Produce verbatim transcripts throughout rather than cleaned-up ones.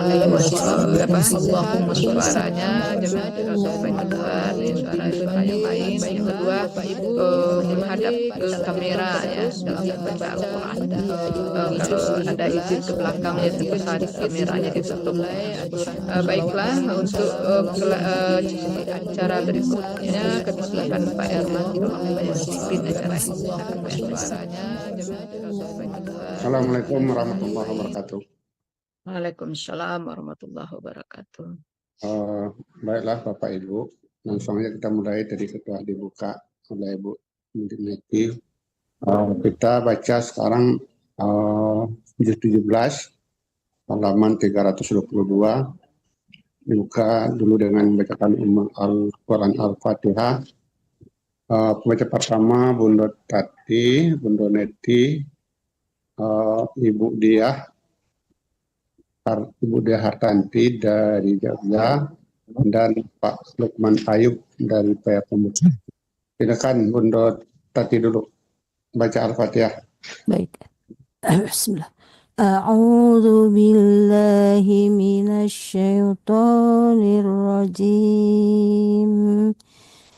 Assalamualaikum warahmatullahi wabarakatuh. Apa, Allahumma suaranya, jemaah, suara yang kedua, suara yang lain. Yang kedua, eh, menghadap ke kamera, ya, dalam membaca Al-Quran. Eh, kalau ada izin ke belakang, ya, tapi saat kameranya ditutup. Eh, baiklah, untuk, eh, kela-, eh, acara berikutnya, kami silakan Pak Erman, tolong memimpin acara ini. Silakan, Pak Erman. Assalamualaikum warahmatullahi wabarakatuh. Waalaikumsalam warahmatullahi wabarakatuh. Eh, baiklah, Bapak Ibu, langsung saja kita mulai tadi setelah dibuka oleh Ibu Neti. Eh, kita baca sekarang, eh, juz tujuh belas, halaman tiga ratus dua puluh dua. Dibuka dulu dengan membacakan Ummul Al-Quran Al-Fatihah. Eh, pembaca pertama, Bunda Tati, Bunda Neti, eh, Ibu Diah, Har-, Ibu Diah Hartanti dari Jogja, dan Pak Lukman Ayub dari Payakumbuh. Silakan, Bunda Tati dulu baca Al-Fatihah. Baik. Bismillah. A'udzu billahi minasy syaithanir rajim.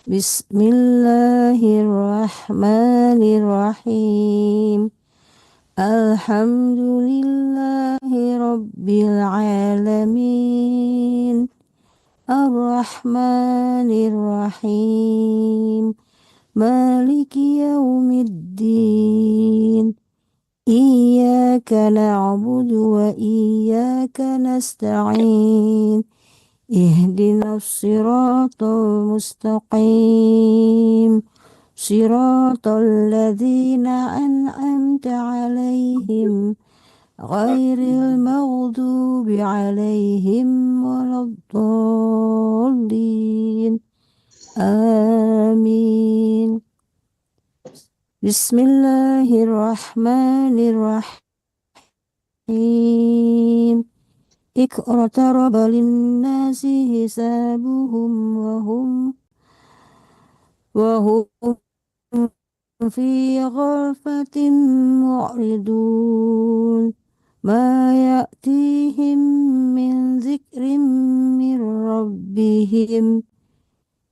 Bismillahirrahmanirrahim. Alhamdulillahi rabbil alamin. Ar-Rahmanir Rahim. Maliki yaumiddin. Iyyaka na'budu wa iyyaka nasta'in. Ihdinas siratal mustaqim. Siratal ladzina an'amta 'alaihim, ghairil maghdubi 'alaihim waladdallin. Amin. Bismillahirrahmanirrahim. Iqtaraba linnasi hisabuhum wa hum, wa hum fi ghaflatin mu'ridun. Ma ya'tihim min dzikrin min rabbihim,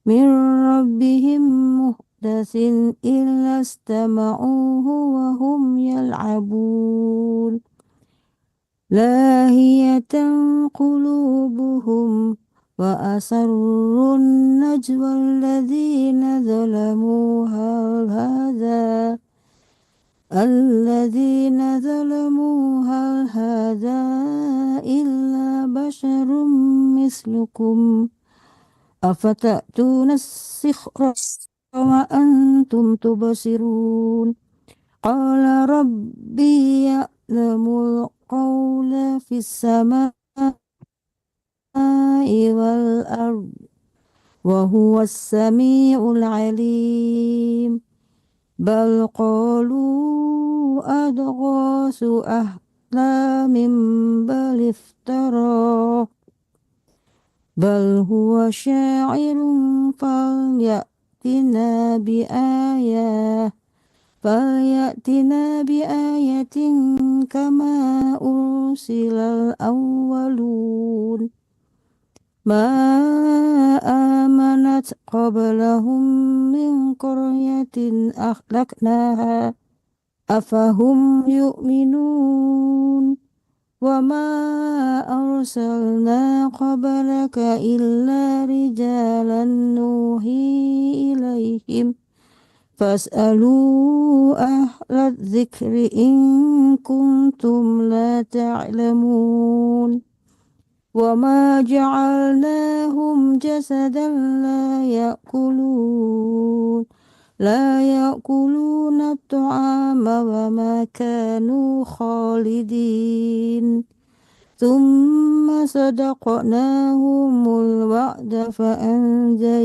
min rabbihim muhdatsin illa istama'uhu wa hum yal'abun. Lahiyatan qulubuhum wa asarrun najwa alladzina zalamu hal hadza, alladzina zalamu hal hadza illa basyarum mislukum. Afata'tunas sihra wa antum tubsirun. Qala rabbi ya'lamul qawla fis sama'i wal ard, wa huwas sami'ul alim. Bal qalu adghasu ah-, أظلام بل افتراه بل هو شاعر فليأتنا بآية فليأتنا بآية كما أرسل الأولون ما آمنت قبلهم من قرية أهلكناها أفهم يؤمنون وما أرسلنا قبلك إلا رجالا نوحي إليهم فاسألوا أهل الذكر إن كنتم لا تعلمون وما جعلناهم جسدا لا يأكلون لا يأكلون الطعام وما كانوا خالدين ثم صدقناهم الوعد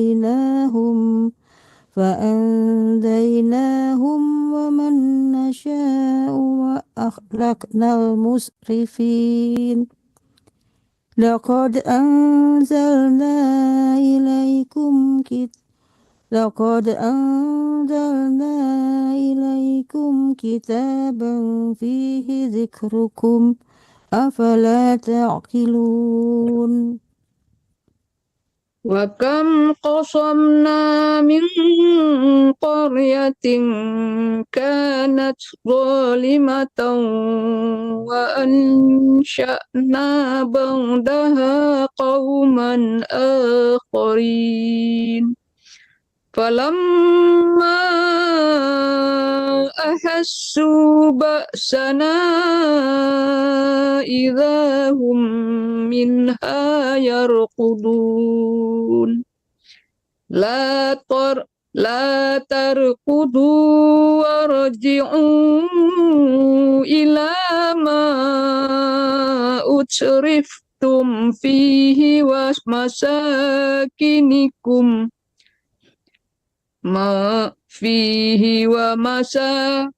فأنجيناهم فأنجيناهم ومن نشاء وأهلكنا المسرفين لقد أنزلنا إليكم كت- لقد أنزلنا إليكم كتابا فيه ذكركم أفلا تعقلون وكم قصمنا من قرية كانت ظالمة وأنشأنا بعدها قوما آخرين فلما أحسوا بأسنا إذا هم منها يركضون لا تر لا تركضوا وارجعوا إلى ما أترفتم فيه ومساكنكم ما فيه ومساكنكم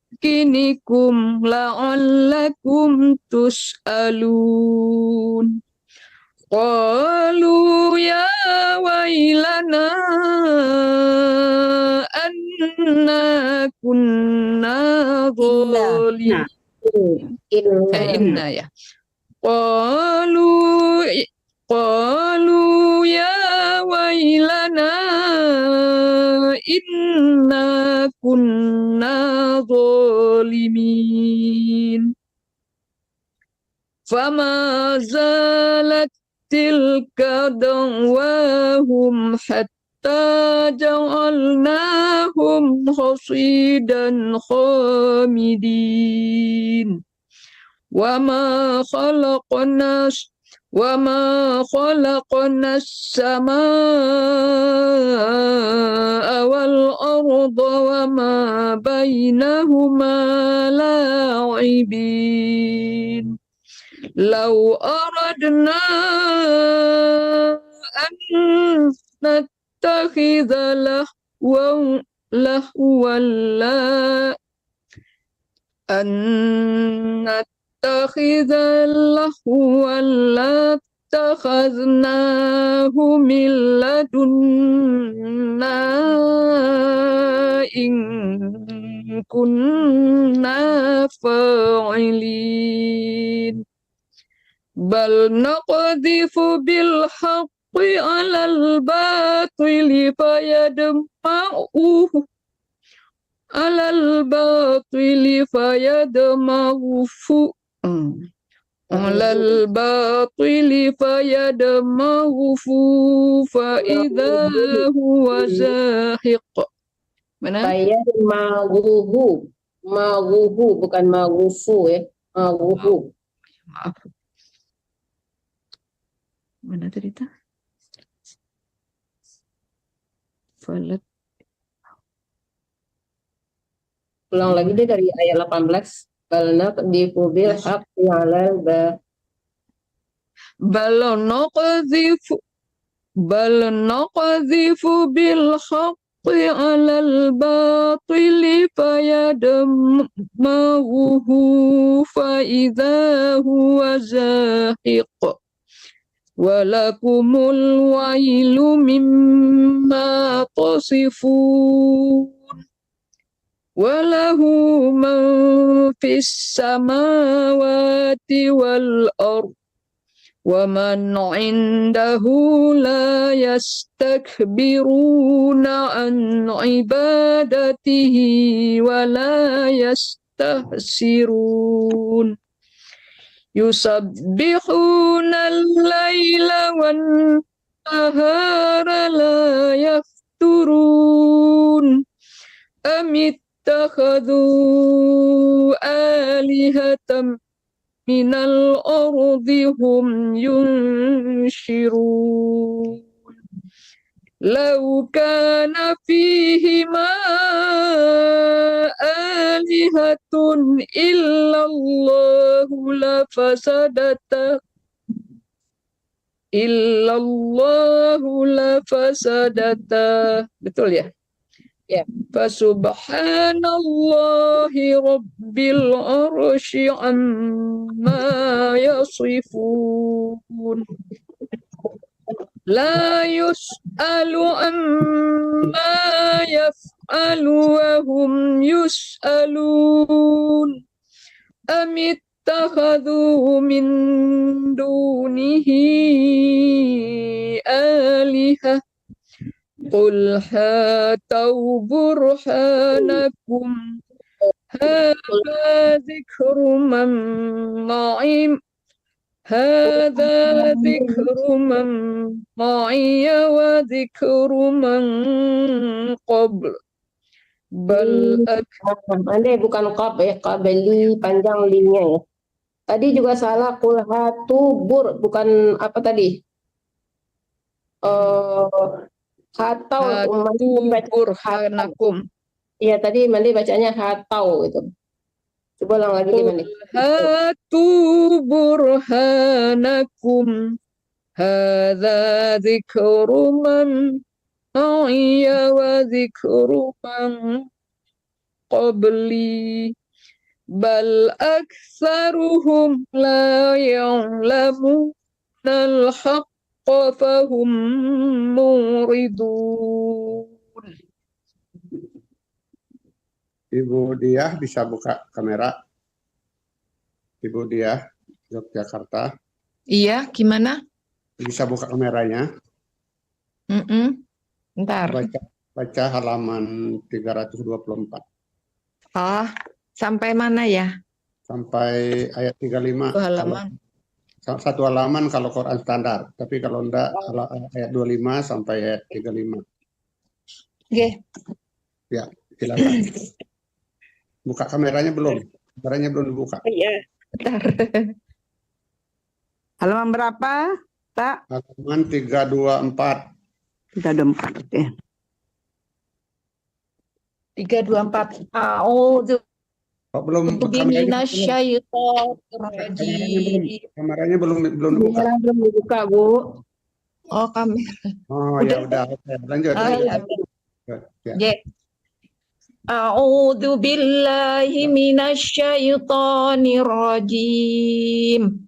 لعلكم تسألون قالوا يا ويلنا أنا كنا ظالمين. Inna. Inna. Eh, inna ya. قالوا قالوا يا ويلنا إنا كنا ظالمين فما زالت تلك دعواهم حتى جعلناهم حصيدا خامدين وما خلقنا وما خلقنا السماء والأرض وما بينهما لاعبين لو أردنا أن نتخذ لهوا لهوا لا أن نتخذ لهوا لاتخذناه من لدنا إن كنا فاعلين بل نقذف بالحق على الباطل فيدمغه على الباطل فيدمغه على الباطل فيدمغه فإذا هو زاهق. Mana? Fayadmaghuhu. Maghuhu, bukan maghufu, ya. Maghuhu. Maaf. Mana tadi tu? Falat. Ulang lagi deh dari ayat lapan belas. Bal naqdhifu bil haqqi alal ba- Bal naqdhifu, bal naqdhifu bil haqq على الباطل فيدمغه فإذا هو زاهق. ولكم الويل مما تصفون. وله من في السماوات والأرض ومن عنده لا يستكبرون عن عبادته ولا يستحسرون. يسبحون الليل والنهار لا يفترون. أم اتخذوا آلهة من الأرض هم ينشرون. لو كان فيهما آلهة إلا الله لفسدتا، إلا الله لفسدتا. Betul ya? Ya. فسبحان الله رب العرش عما يصفون. لا يسأل عما يفعل وهم يسألون. أم اتخذوا من دونه آلهة. قل هاتوا برهانكم. هذا ذكر من معي هذا ذكر من معي وذكر من قبل. بل أك- Nah, Anda bukan qab, eh, qabli, panjang linya ya. Tadi juga salah, qul hatu bur, bukan apa tadi? Eh, hatau, Hatu Mandi baca hatau. Burhanakum. Iya, tadi Mandi bacanya hatau gitu. Coba ulang lagi deh, Mandi. قل هاتوا برهانكم. هذا ذكر من معي وذكر من قبلي. بل أكثرهم لا يعلمون الحق فهم معرضون. Ibu Diah bisa buka kamera. Ibu Diah, Yogyakarta. Iya, gimana? Bisa buka kameranya. Mm-mm. Ntar. Baca, baca halaman tiga ratus dua puluh empat. Oh, sampai mana ya? Sampai ayat tiga puluh lima. Satu halaman. Kalau, sa- satu halaman kalau Quran standar. Tapi kalau enggak, Oh. ala- ayat dua puluh lima sampai ayat tiga puluh lima. Oke. Ya, silakan. Buka kameranya belum? Kameranya belum dibuka. Iya. Bentar. Halaman berapa, Tak? Halaman tiga dua empat. Tiga dua empat, oke. Tiga dua empat. A'udzu Oh, belum, kameranya belum. minasyaitonir Kameranya belum, rajim. kameranya belum, belum dibuka. Kamera belum dibuka, Bu. Oh, kamera. Oh, Udah. Ya udah, oke, lanjut, Oh, lanjut. iya. Lanjut, ya. Oke. A'udzu billahi minasyaitonir rajim.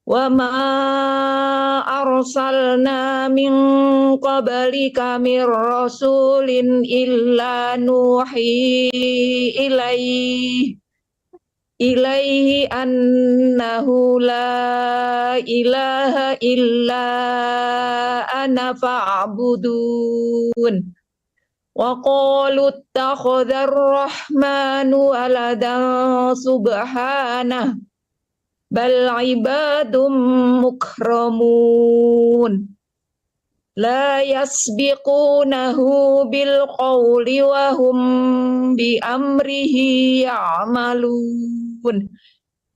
Wa ma arsalna min qablika mir rasulin illa nuhi ilaihi, ilaihi annahu la ilaha illa ana fa'budun. Wa qalu ittakhadzar rahmanu waladan, subhanah, bal ibadum mukramun. La yasbiqunahu bil qawli wa hum bi amrihi ya'malun.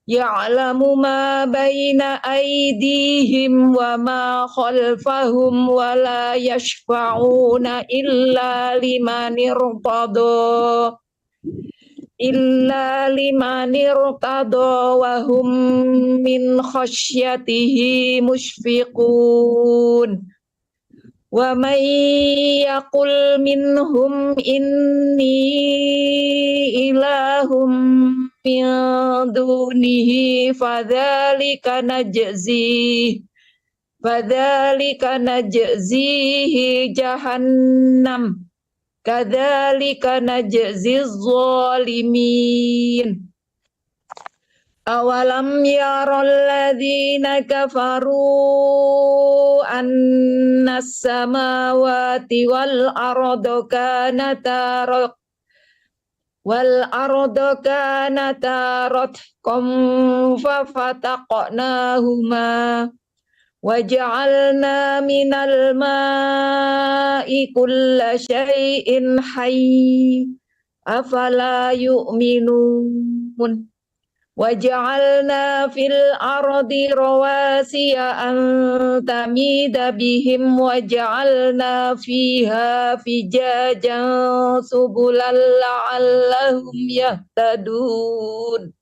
Ya'lamu ma baina aydihim wa ma khalfahum wa la yashfa'una illa liman irtada, illa liman irtada wa hum min khasyatihi mushfiqun. ومن يقل منهم إني إله من دونه فذلك نجزيه فذلك نجزيه جهنم كذلك نجزي الظالمين. أولم ير الذين كفروا أن السماوات والأرض كانتا رق والأرض كانتا رتقا ففتقناهما وجعلنا من الماء كل شيء حي أفلا يؤمنون وجعلنا في الأرض رواسي أن تميد بهم وجعلنا فيها فجاجا سبلا لعلهم يهتدون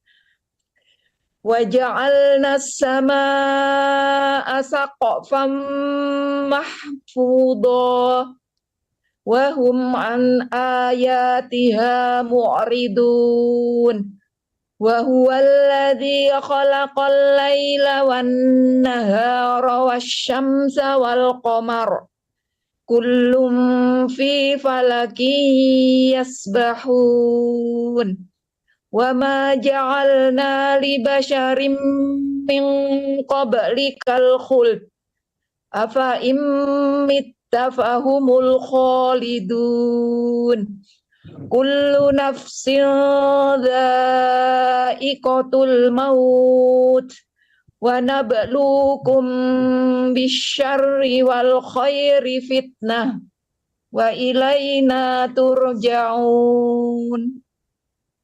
وجعلنا السماء سقفا محفوظا وهم عن آياتها معرضون وهو الذي خلق الليل والنهار والشمس والقمر كل في فلك يسبحون وما جعلنا لبشر من قبلك الخلد أفإن مت فهم الخالدون كل نفس ذائقة الموت ونبلوكم بالشر والخير فتنة وإلينا ترجعون.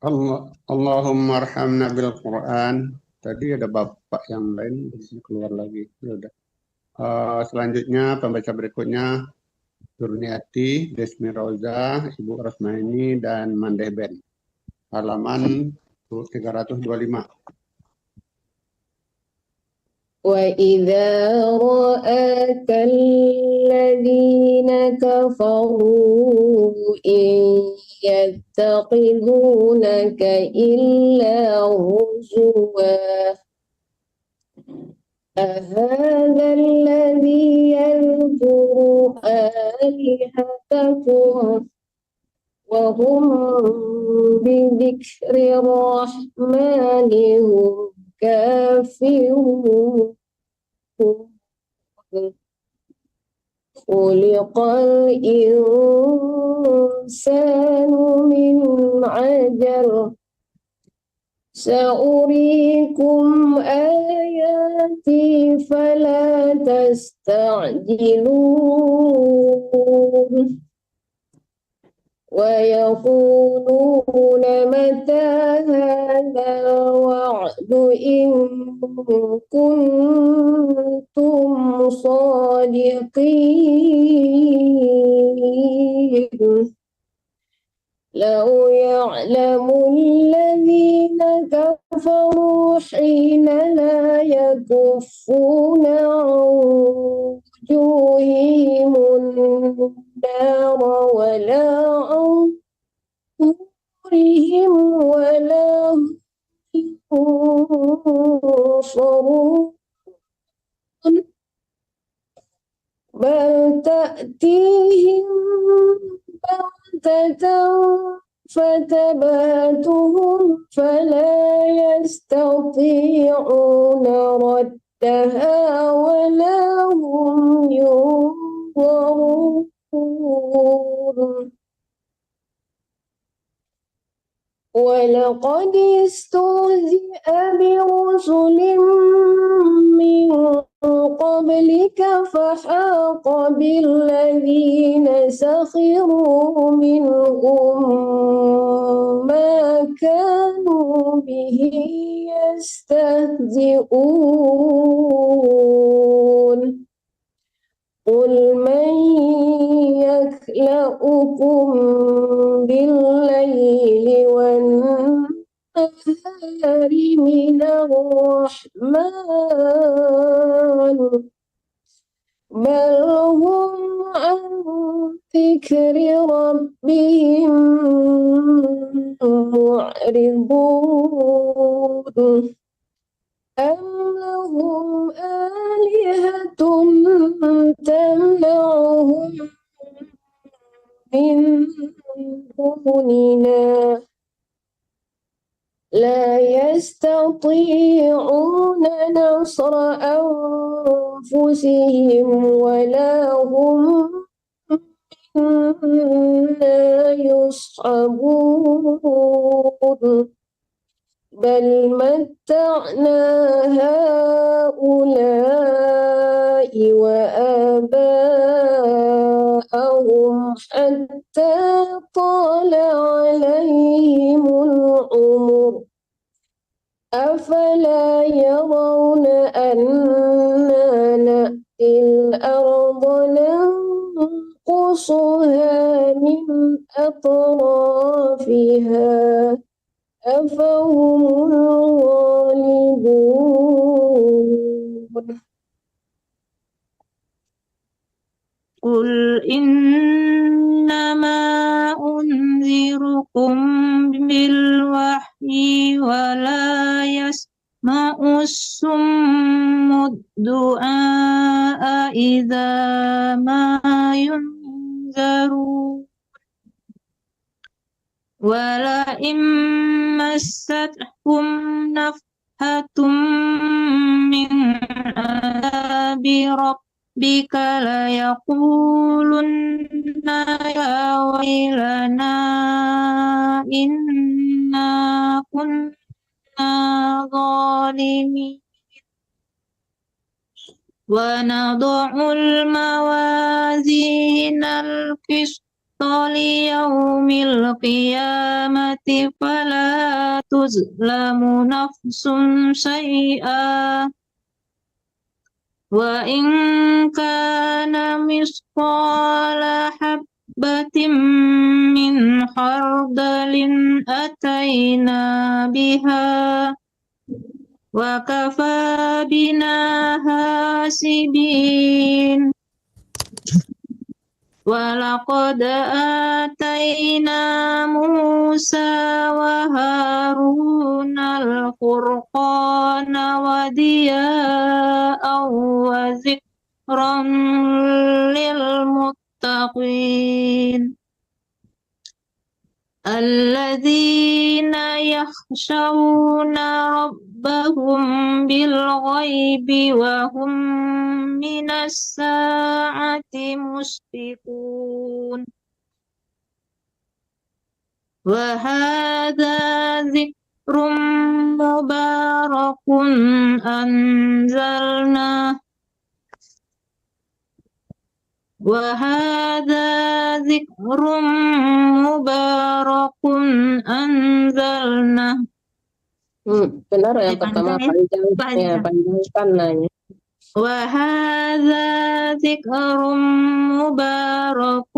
Allah, Allahumma arhamna bil Quran. Tadi ada bapak yang lain, keluar lagi. Ya udah. Eh, selanjutnya, pembaca berikutnya, Turniati, Desmi Roza, Ibu Rosmaini, dan Mandeh Ben. Halaman tiga ratus dua puluh lima. وإذا رآك الذين كفروا إن يتخذونك إلا هزوا أهذا الذي يذكر آلهتكم وهم بذكر الرحمن هم كافرون خلق الإنسان من عجل سأريكم آياتي فلا تستعجلون ويقولون متى هذا الوعد إن كنتم صادقين لو يعلم الذين كفروا حين لا يكفون عن وجوههم النار ولا عن ظهورهم ولا هم ينصرون بل تأتيهم بغتة فتبهتهم فلا يستطيعون ردها ولا هم ينظرون ولقد استهزئ برسل من قبلك فحاق بالذين سخروا منهم ما كانوا به يستهزئون قل من يكلؤكم بالليل والنهار من الرحمن بل هم ذكر ربهم معرضون. أم لهم آلهة تمنعهم من دوننا لا يستطيعون نصر أنفسهم ولا هم منا يصحبون. بل متعنا هؤلاء وآباءهم حتى طال عليهم العمر. أفلا يرون أنا نأتي الأرض ننقصها من أطرافها أفهم الغالبون. قل إنما أنذركم بالوحي ولا يسمع الصم الدعاء إذا ما ينذرون. ولئن مستهم نفحة من عذاب ربك ليقولن يا ويلنا إنا كنا ظالمين. ونضع الموازين القسط ليوم القيامة فلا تظلم نفس شيئا وإن كان مثقال حبة من خردل أتينا بها وكفى بنا حاسبين. ولقد آتينا موسى وهارون الفرقان وضياء وذكرا للمتقين. الذين يخشون ربهم بالغيب وهم من الساعة مشفقون. وهذا ذكر مبارك أنزلناه وهذا ذكر مبارك أنزلناه. Hmm, benar yang pertama panjang, ya, panjangkan lah ya. وهذا ذكر مبارك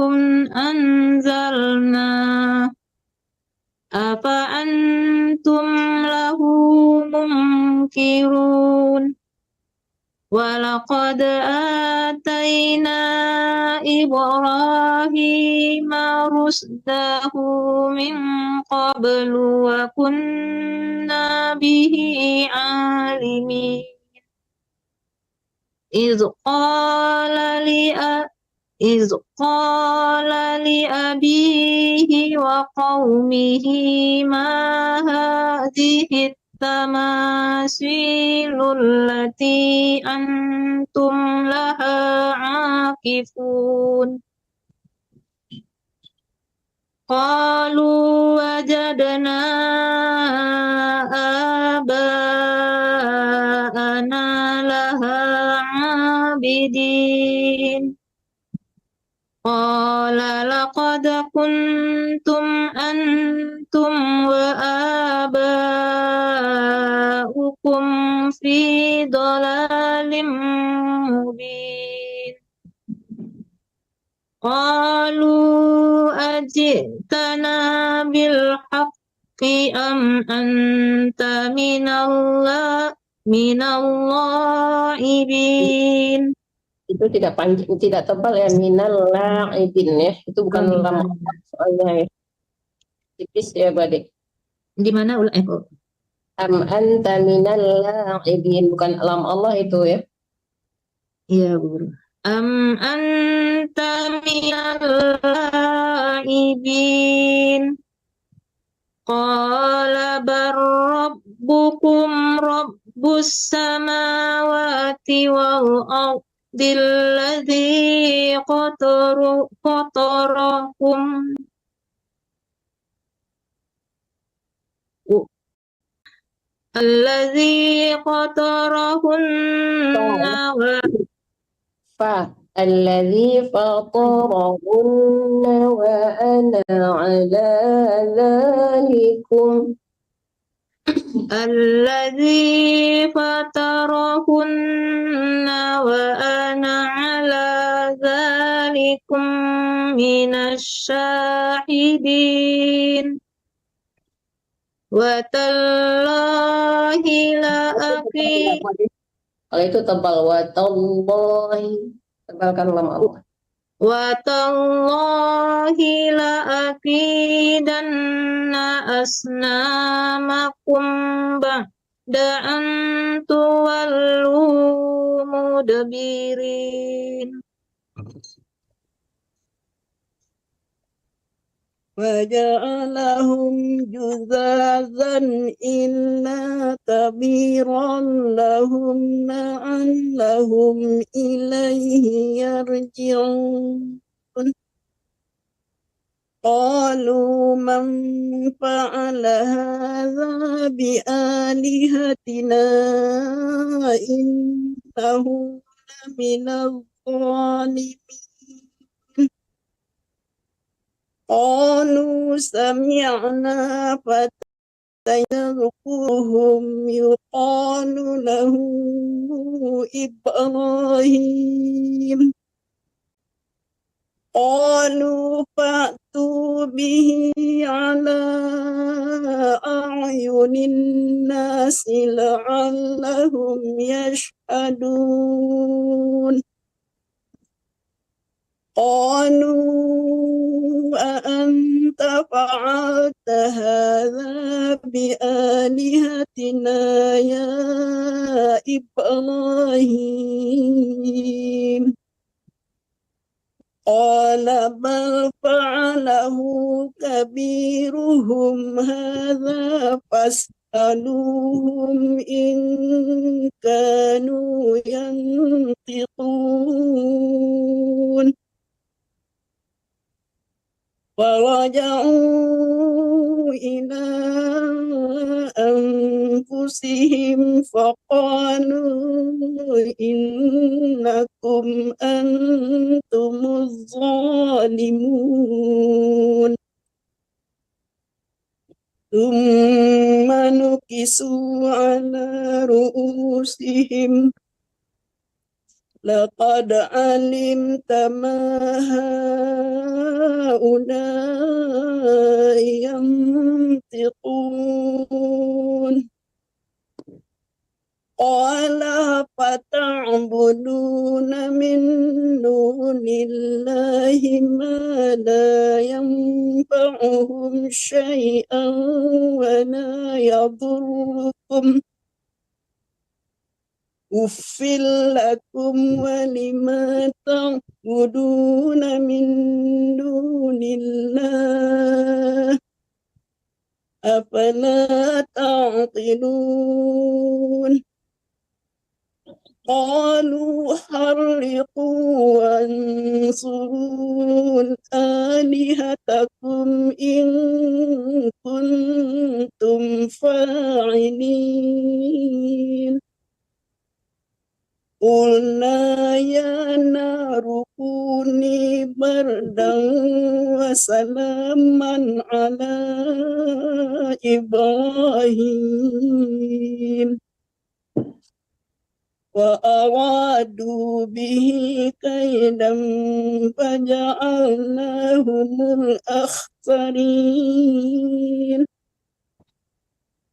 أنزلناه أفأنتم له منكرون. ولقد آتينا إبراهيم رشده من قبل وكنا به عالمين. إذ قال لأ-، إذ قال لأبيه وقومه ما هذه التماثيل التي أنتم لها عاكفون. قالوا وجدنا آباءنا لها عابدين. قال لقد كنتم أنتم وآباؤكم في ضلال مبين. قالوا أجئتنا بالحق أم أنت من الله، من الغائبين. Itu tidak panjang, tidak tebal ya, minal la'ibin ya. Itu bukan lam Allah soalnya ya. Tipis ya, Badik. Di mana ulang, eh, kok? Am anta minal la'ibin, bukan lam Allah itu ya. Iya, Guru. Am anta minal la'ibin. Qala bal rabbukum rabbus samawati wal ardil ladzi qataru-, qatarakum. U-, alladzi qatarahunna wa Fa, alladzi fatarahunna wa ana ala dzalikum. Alladzi fatarahunna wa ana ala dzalikum minasy syahidin. Wa tallahi la aqi- Kalau itu tebal, wa tallahi. Tebalkan lam Allah. Wa tallahi la aqidanna asnamakum ba'da an tuwallu mudbirin. فجعلهم جذاذا إلا كبيرا لهم لعلهم إليه يرجعون. قالوا من فعل هذا بآلهتنا إنه لمن الظالمين. قالوا سمعنا فتى يذكرهم يقال له إبراهيم. قالوا فأتوا به على أعين الناس لعلهم يشهدون. قالوا أأنت فعلت هذا بآلهتنا يا إبراهيم. قال بل فعله كبيرهم هذا فاسألوهم إن كانوا ينطقون. فرجعوا إلى أنفسهم فقالوا إنكم أنتم الظالمون. ثم نكسوا على رؤوسهم لقد علمت ما هؤلاء ينطقون. قال أفتعبدون من دون الله ما لا ينفعهم شيئا ولا يضرهم. أف لكم ولما تعبدون من دون الله أفلا تعقلون. قالوا حرقوا وانصروا آلهتكم إن كنتم فاعلين. قلنا يا نار كوني بردا وسلاما على إبراهيم. وأرادوا به كيدا فجعلناهم الأخسرين.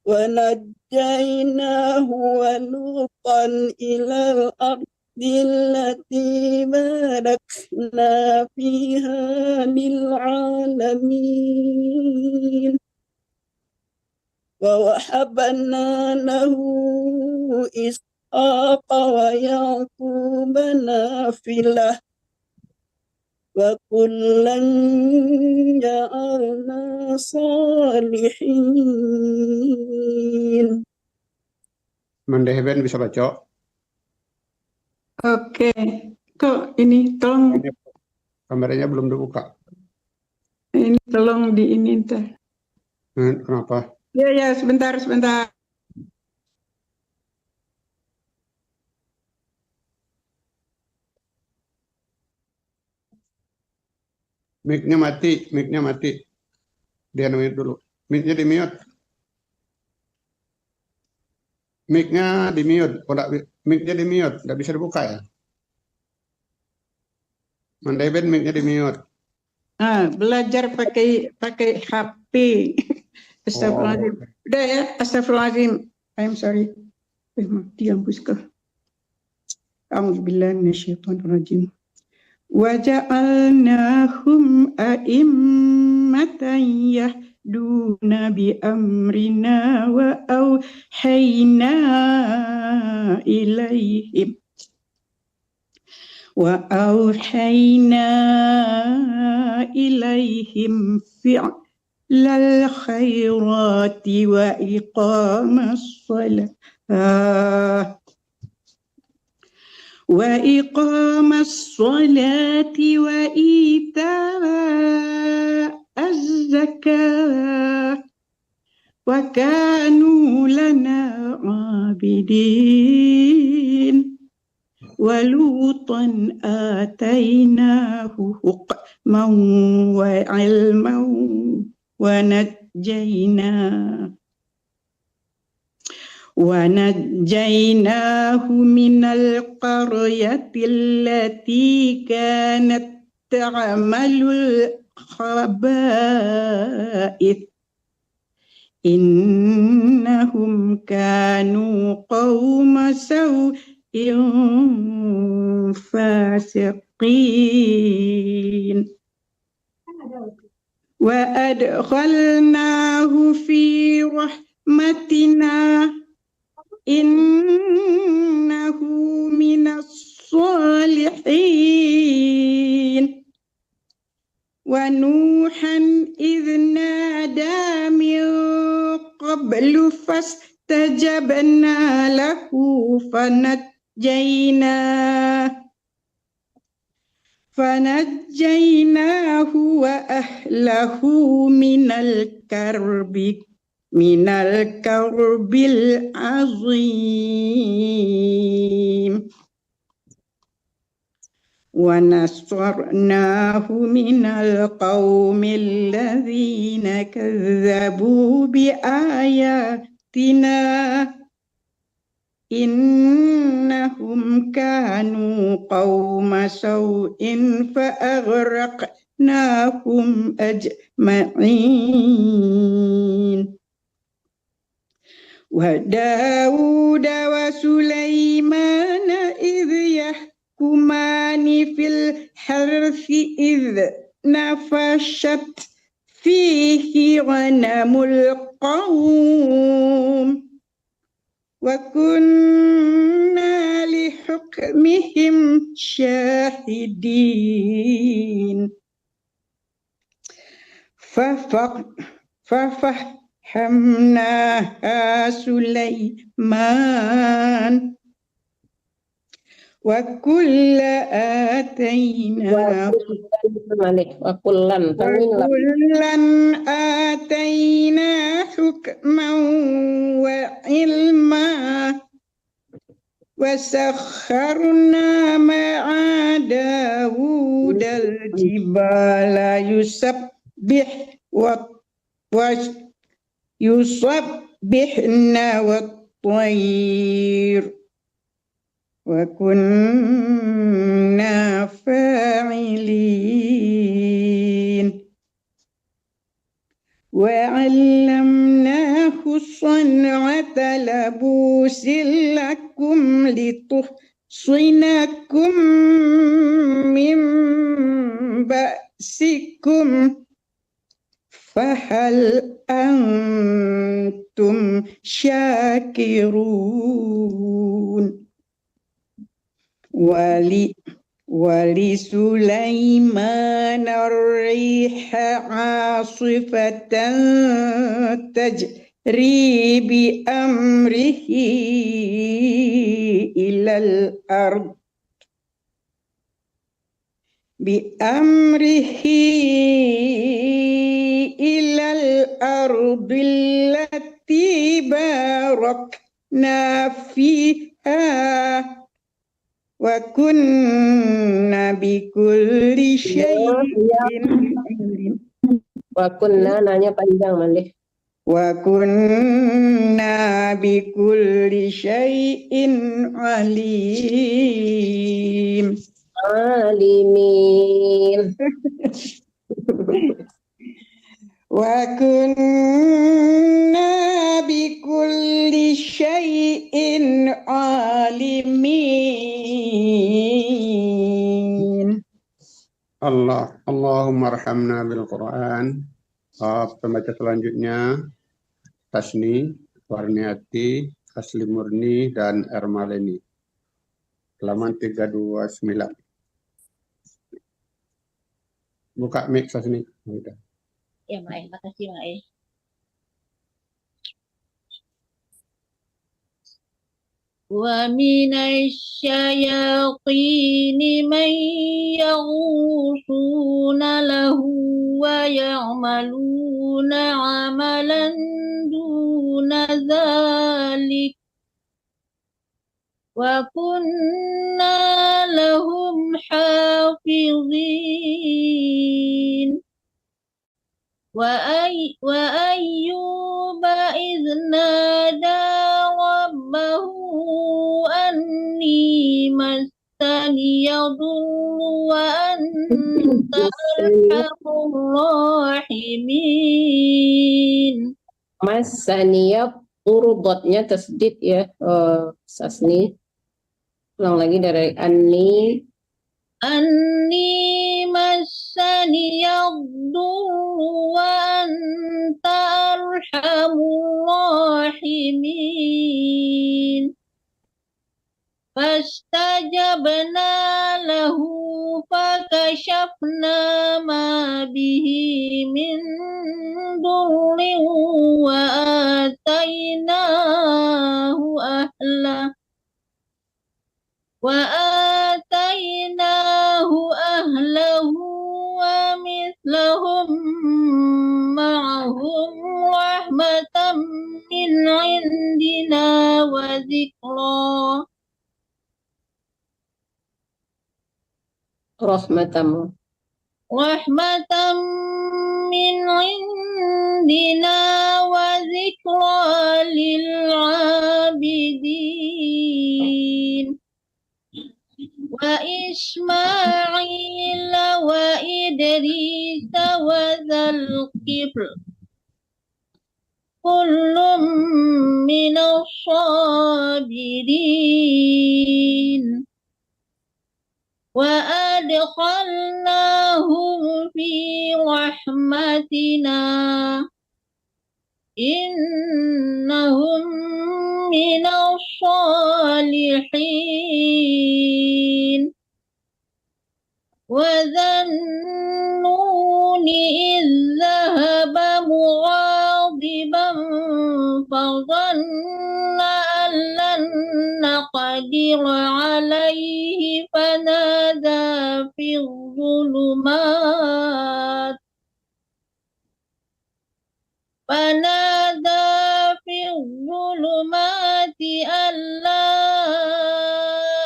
ونجيناه ولوطا إلى الأرض التي باركنا فيها للعالمين. ووهبنا له إسحاق ويعقوب نافلة وكلا جعلنا صالحين. Mandeh Ben bisa baco? Oke. Kok ini, tolong. Kameranya belum dibuka. Ini tolong di ini, ntar. Hmm, kenapa? Ya, ya, sebentar, sebentar. Mic-nya mati, mic-nya mati. Dia mute dulu. Mic-nya di-mute. Mic-nya di-mute. Oh, ndak bi-, mic-nya di-mute, ndak bisa dibuka ya? Mandai Ben, mic-nya di-mute. Ah, belajar pakai, pakai H P. Astagfirullahaladzim. Oh. Udah ya, astagfirullahaladzim. I'm sorry. Eh, mati lampu sekali. أعوذ بالله من الشيطان الرجيم. وجعلناهم أئمة يهدون بأمرنا وأوحينا إليهم، وأوحينا إليهم فعل الخيرات وإقام الصلاة، وإقام الصلاة وإيتاء الزكاة وكانوا لنا عابدين. ولوطا آتيناه حكما وعلما ونجيناه، ونجيناه من القرية التي كانت تعمل الخبائث، إنهم كانوا قوم سوء فاسقين. وأدخلناه في رحمتنا إنه من الصالحين. ونوحا إذ نادى من قبل فاستجبنا له فنجيناه، فنجيناه وأهله من الكرب، من الكرب العظيم. ونصرناه من القوم الذين كذبوا بآياتنا إنهم كانوا قوم سوء فأغرقناهم أجمعين. وداود وسليمان إذ يحكمان في الحرث إذ نفشت فيه غنم القوم وكنا لحكمهم شاهدين. ففق-، ففهمناها سليمان وكلا آتينا Wa kullan, wa kullan, tanwin lam. وكلا آتينا حكما وعلما وسخرنا مع داود الجبال يسبح و-، و-، يسبحن والطير وكنا فاعلين. وعلمناه صنعة لبوس لكم لتحصنكم يحصنكم من بأسكم فهل أنتم شاكرون. ولسليمان الريح عاصفة تجري بأمره إلى الأرض بأمره إلى الأرض التي باركنا فيها وكنا بكل شيء عليم. Wa kunna, nanya panjang malih. وكنا بكل شيء عليم. Alimin. وكنا بكل شيء عالمين. Allah, Allahumma arhamna bil Quran. Ah, pembaca selanjutnya, Tasni, Warniati, Asli Murni, dan Ermaleni. Halaman tiga dua sembilan. Buka mic, Tasni. Udah. Ya, Mak, eh. Makasih, Mak, eh. ومن الشياطين من يغوصون له ويعملون عملا دون ذلك وكنا لهم حافظين. وأي-، وأيوب إذ نادى ربه أني مسني الضر وأنت أرحم الراحمين. Massaniyad dhurru, dotnya tasdid ya, eh, Sasni. Ulang lagi dari anni. أني مسني الضر وأنت أرحم الراحمين. فاستجبنا له فكشفنا ما به من ضر وآتيناه أهله وآتيناه أهله ومثلهم معهم رحمة من عندنا وذكرى. Rahmatan. رحمة من عندنا وذكرى للعابدين. وإسماعيل وإدريس وذا الكفل كل من الصابرين. وأدخلناهم في رحمتنا إنهم من الصالحين. وذا النون إذ ذهب مغاضبا فظن أن لن نقدر عليه فنادى في الظلمات فنادى في الظلمات أن لا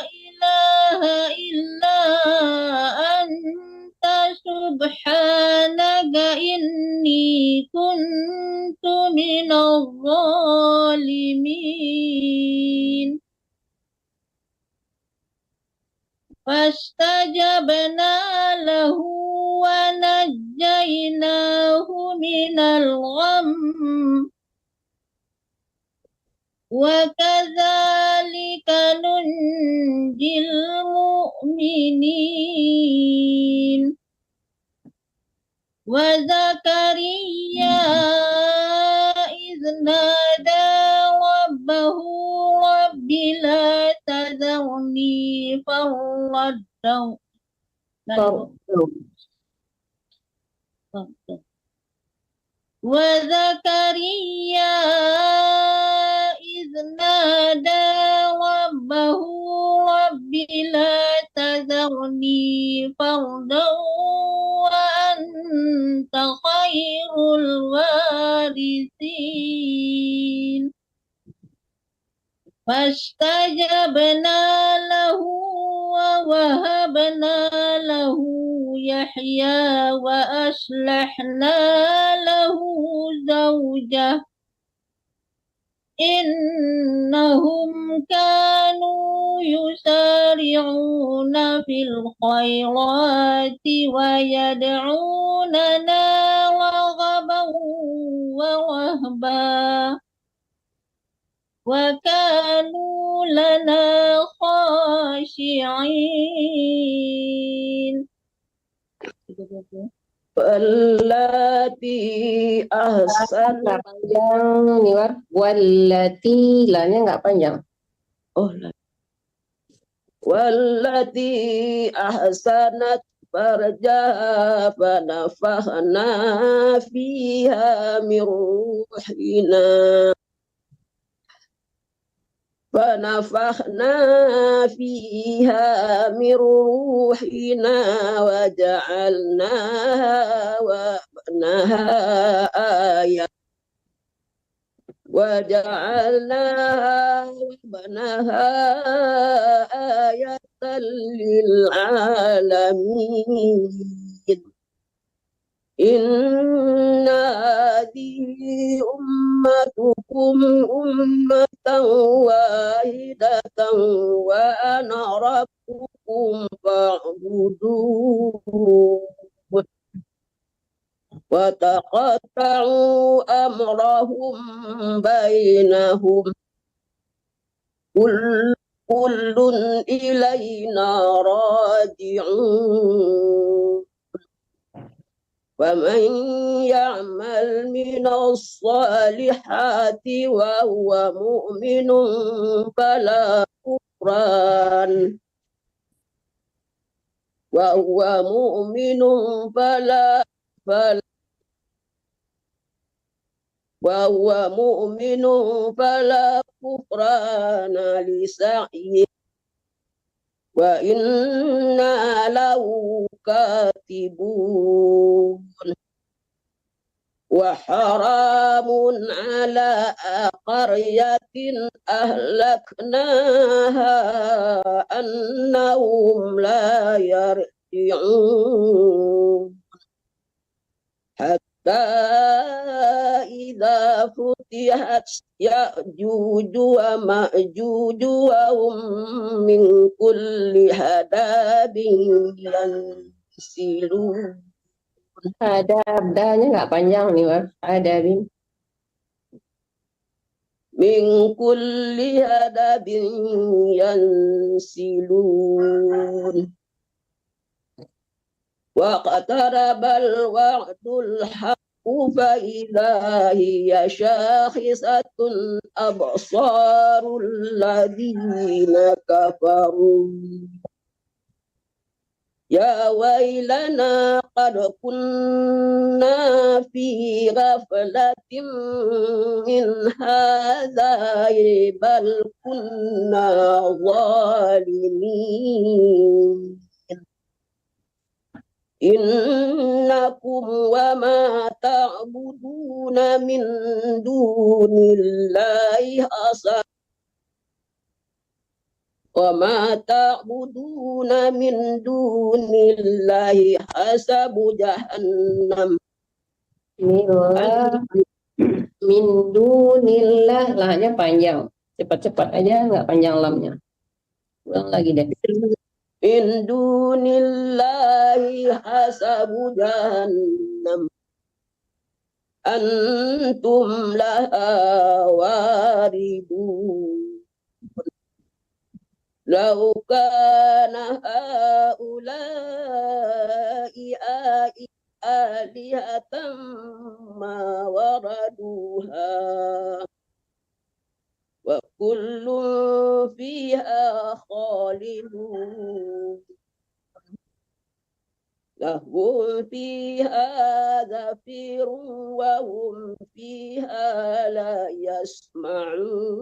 إله إلا أنت سبحانك إني كنت من الظالمين. فاستجبنا له ونجيناه من الغم. وكذلك كذلك ننجي المؤمنين. وزكريا إذ نادى ربه رب لا تذرني فردا. فردا. وزكريا إذ نادى ربه رب لا تذرني فردا وأنت خير الوارثين. فاستجبنا له ووهبنا له يحيى وأصلحنا له زوجه إنهم كانوا يسارعون في الخيرات ويدعوننا رغبا ورهبا وكانوا لنا خاشعين. Wallati ahsanat. Panjang ni, War. Wallati, lanya nggak panjang. Oh, la-, wallati ahsanat farjaha fanafakhna fiha min ruhina. فنفخنا فيها من روحنا وجعلناها وابنها آية، وجعلناها وابنها آية للعالمين. إن هذه أمتكم أمة واحدة وأنا ربكم فاعبدون. وتقطعوا أمرهم بينهم. كل، كل إلينا راجعون. فمن يعمل من الصالحات وهو مؤمن فلا كفران، وهو مؤمن فلا، فلا وهو مؤمن فلا كفران لسعيه وإنا له كاتبون. وحرام على قرية أهلكناها أنهم لا يرجعون. حتى إذا فتحت يأجوج ومأجوج وهم من كل حدب ينسلون. Hadab, danya nggak panjang ni, Wak. Hadabin. من كل حدب ينسلون. واقترب الوعد الحق فإذا هي شاخصة أبصار الذين كفروا. يا ويلنا قد كنا في غفلة من هذا بل كنا ظالمين. إنكم وما تعبدون من دون الله حصب وما تعبدون من دون الله حصب جهنم. Mila. Min dunillah, lahnya panjang. Cepat-cepat aja, nggak panjang lamnya. Ulang lagi deh. من دون الله حصب جهنم أنتم لها واردون. لو كان هؤلاء آلهة ما وردوها وكل فيها خالدون. لهم فيها زفير وهم فيها لا يسمعون.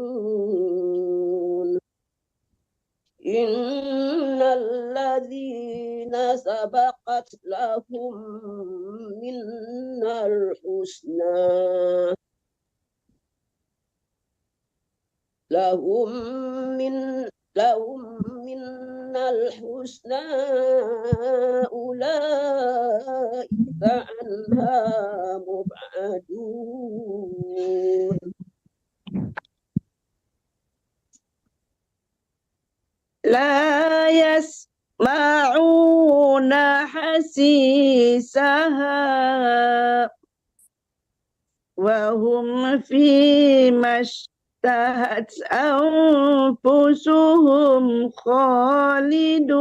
إن الذين سبقت لهم منا الحسنى لهم من، لهم منا الحسنى أولئك عنها مبعدون. لا يسمعون حسيسها وهم فيما اشتهت أنفسهم خالدون.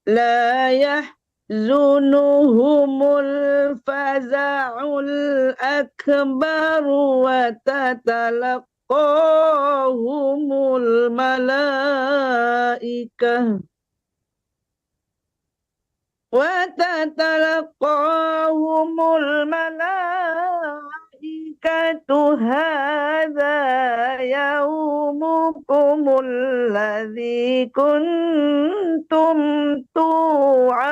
لا يحزنهم الفزع الأكبر وتتلقاهم الملائكة وتتلقاهم الملائكة هذا يومكم الذي كنتم توعدون.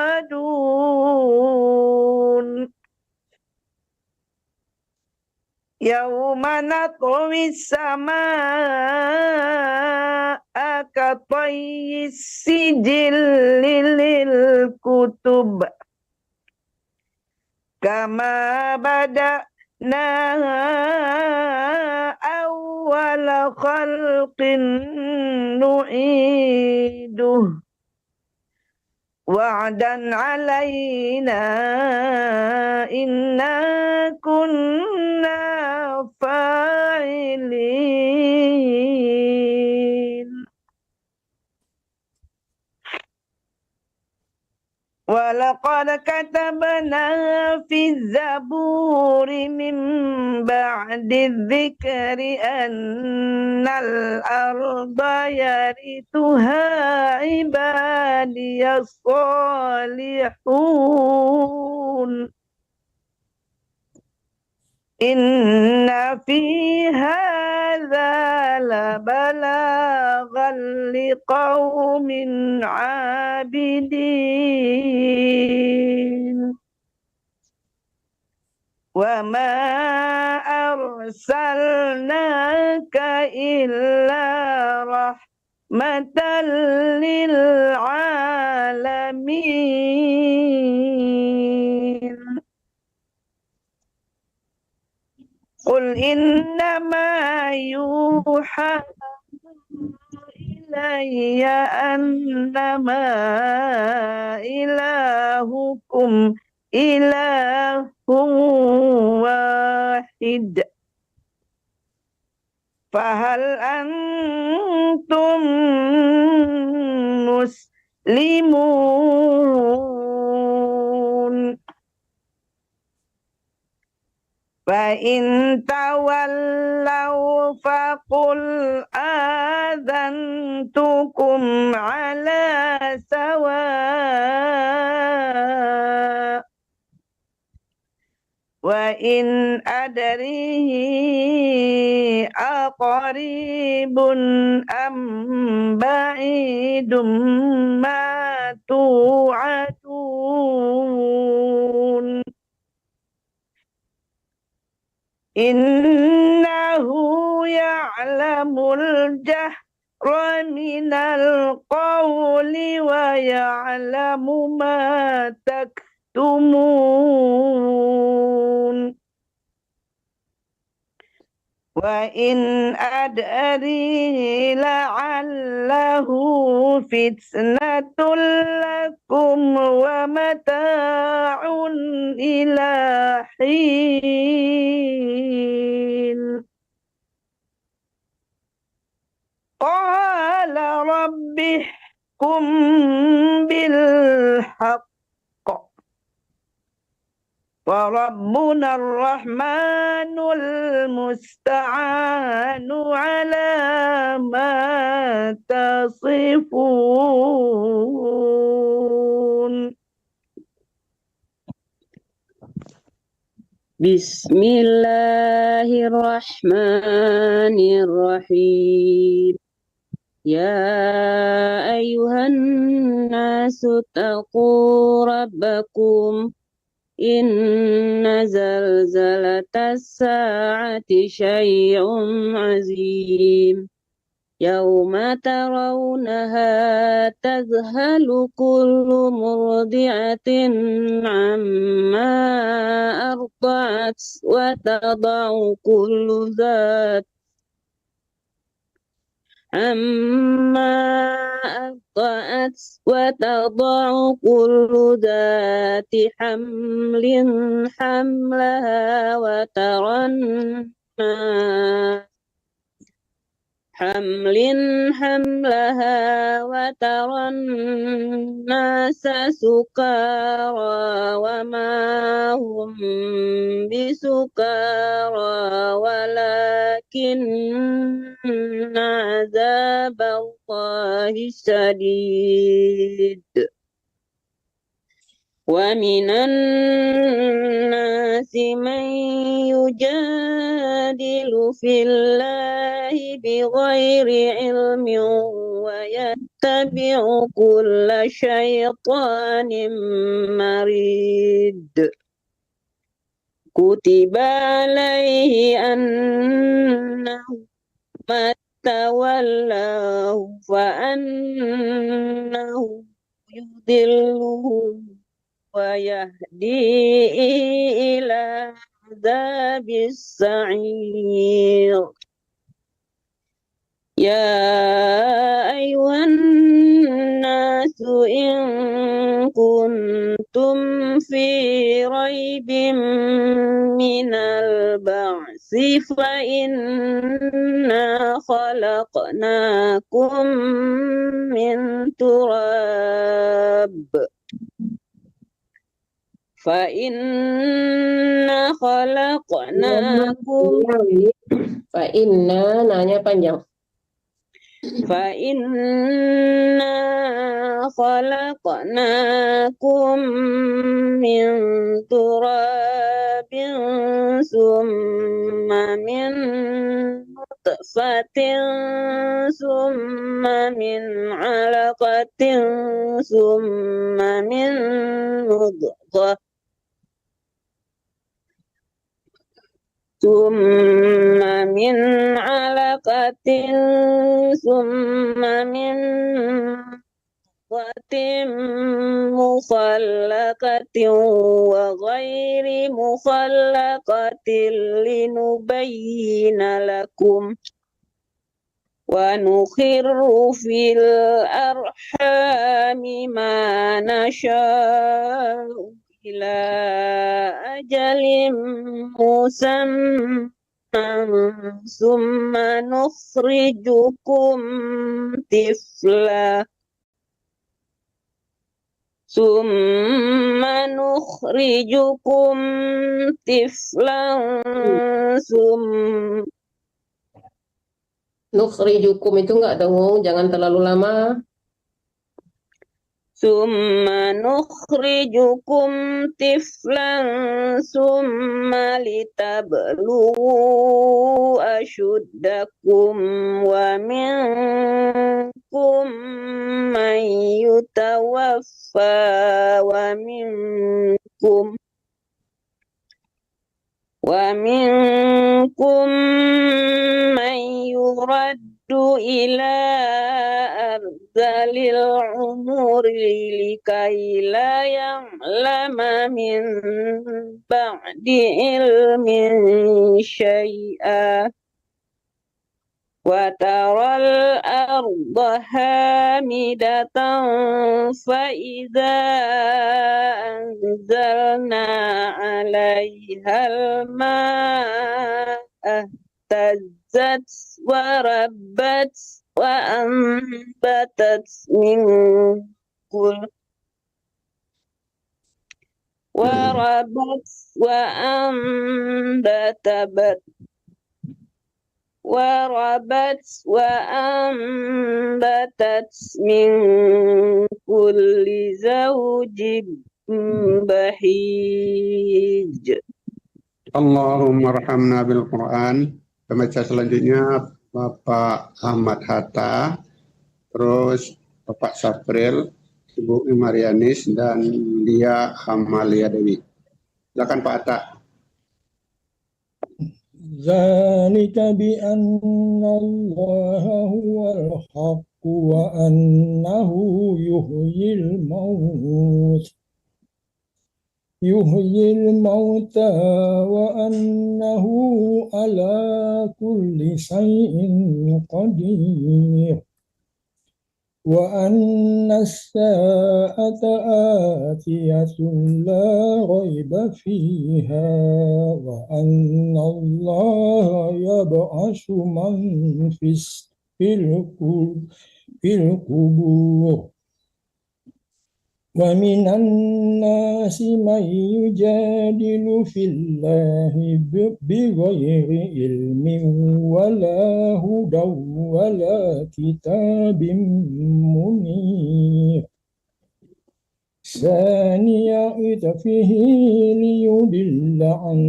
يوم نطوي السماء كطي السجل للكتب كما بدأنا أول خلق نعيده وعدا علينا إنا كنا فاعلين. ولقد كتبنا في الزبور من بعد الذكر أن الأرض يرثها عبادي الصالحون. إن في هذا لبلاغا لقوم عابدين. وما أرسلناك إلا رحمة للعالمين. قل إنما يوحى إلي أنما إلهكم إله واحد فهل أنتم مسلمون. فإن تولوا فقل آذنتكم على سواء وإن أدري أقريب أم بعيد ما توعدون. إنه يعلم الجهر من القول ويعلم ما تكتمون. وإن أدري لعله فتنة لكم ومتاع إلى حين. قال رب احكم بالحق وربنا الرحمن المستعان على ما تصفون. بسم الله الرحمن الرحيم. يا أيها الناس اتقوا ربكم إن زلزلة الساعة شيء عظيم. يوم ترونها تذهل كل مرضعة عما أرضعت وتضع كل ذات عما أرضعت وتضع كل ذات حمل حملها وترى الناس حمل حملها وترى الناس سكارى وما هم بسكارى ولكن عذاب الله شديد. ومن الناس من يجادل في الله بغير علم ويتبع كل شيطان مريد. كتب عليه أنه من تولاه فأنه يضله ويهديه إلى عذاب السعير. يا أيها الناس إن كنتم في ريب من البعث فإنا خلقناكم من تراب فإنا خلقناكم Fa inna, nanya panjang. فإنا خلقناكم من تراب ثم من نطفة ثم من علقة ثم من مضغة ثم من علقة ثم من مضغة مخلقة وغير مخلقة لنبين لكم ونقر في الأرحام ما نشاء إلى أجل مسمى ثم نخرجكم طفلا ثم نخرجكم طفلا ثم Nukhrijukum itu enggak dong, jangan terlalu lama. ثم نخرجكم طفلا ثم لتبلغوا أشدكم ومنكم من يتوفى ومنكم ومنكم من يرد إلى أرذل العمر لكي لا يعلم من بعد علم شيئا وترى الأرض هامدة فإذا أنزلنا عليها الماء اهتزت وربت وأنبتت من كل وربت وأنبتت وربت وأنبتت من كل زوج بهيج. Allahummarhamna bil Quran. Pembaca selanjutnya, Bapak Ahmad Hatta, terus Bapak Sapril, Ibu Marianis, dan Lia Amalia Dewi. Silakan, Pak Hatta. ذلك بأن الله هو الحق وأنه يحيي الموت يحيي الموتى وأنه على كل شيء قدير وأن الساعة آتية لا ريب فيها وأن الله يبعث من في الس- في القبور في القبور ومن الناس من يجادل في الله ب- بغير علم ولا هدى ولا كتاب منير ثاني عطفه ليضل عن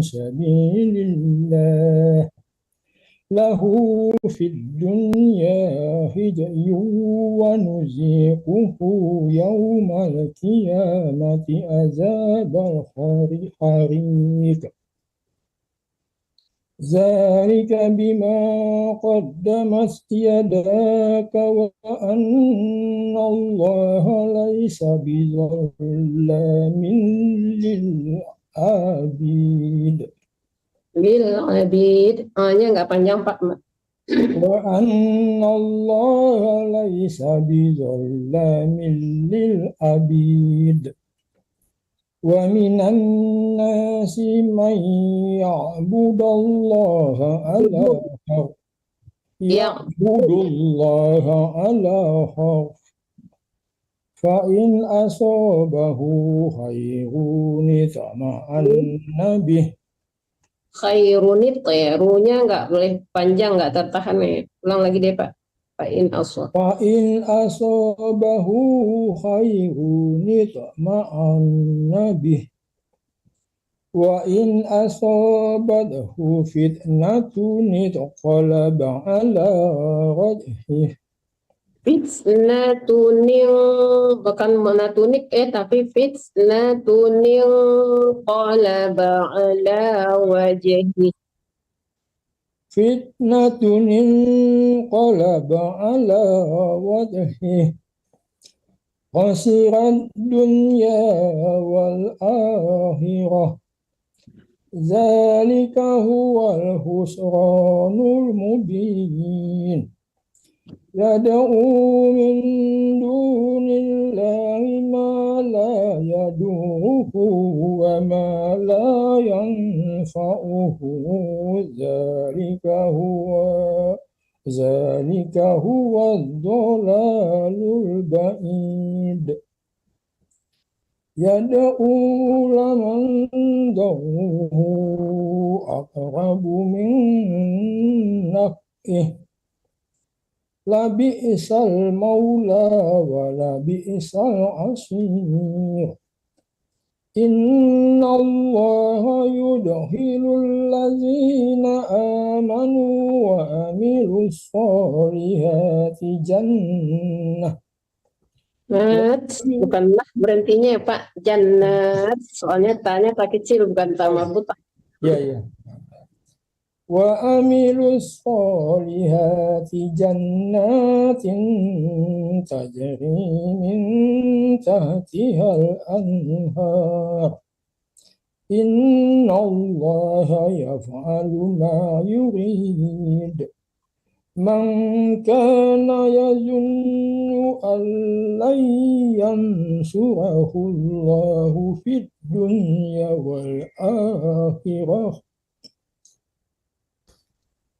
سبيل الله له في الدنيا خزي ونذيقه يوم القيامة عذاب الحريق ذلك بما قدمت يداك وأن الله ليس بظلام للعبيد. Lil abid. A-nya nggak panjang, Pak. وأن الله ليس بظلام للعبيد. ومن الناس من يعبد الله على حرف. يعبد الله على حرف. فإن أصابه خير اطمأن به. Khairun itu, ru-nya nggak boleh panjang, nggak tertahan, ya. Ulang lagi deh, Pak. Fa in asab. فإن أصابه خير اطمأن به. وإن أصابته فتنة انقلب على وجهه. Fitnatunin, bukan monatunik, eh, tapi fitnatunin qalaba ala wajhi. Fitnatunin qalaba ala wajhi. Khasirat dunya wal akhirah. Zalika huwal khusranul mubin. Yad'u min dunillahi ma la yadurruhu wa ma la yanfa'uhu. Zalika huwa, zalika huwa dhalalul ba'id. Yad'u laman darruhu aqrabu min naf'ih. Labi'sal maula wa labi'sal ashir. Innallaha yudkhilul ladzina amanu wa amilus shalihati jannah. Nat, bukanlah berhentinya ya, Pak. Jannat. Soalnya tanya tak kecil, bukan ta marbutah. Ya, ya. Wa amilus shalihati jannatin tajri min tahtihal anhar. Innallaha yaf'alu ma yurid. Man kana yazunnu an lan yansurahullahu fid dunya wal akhirah.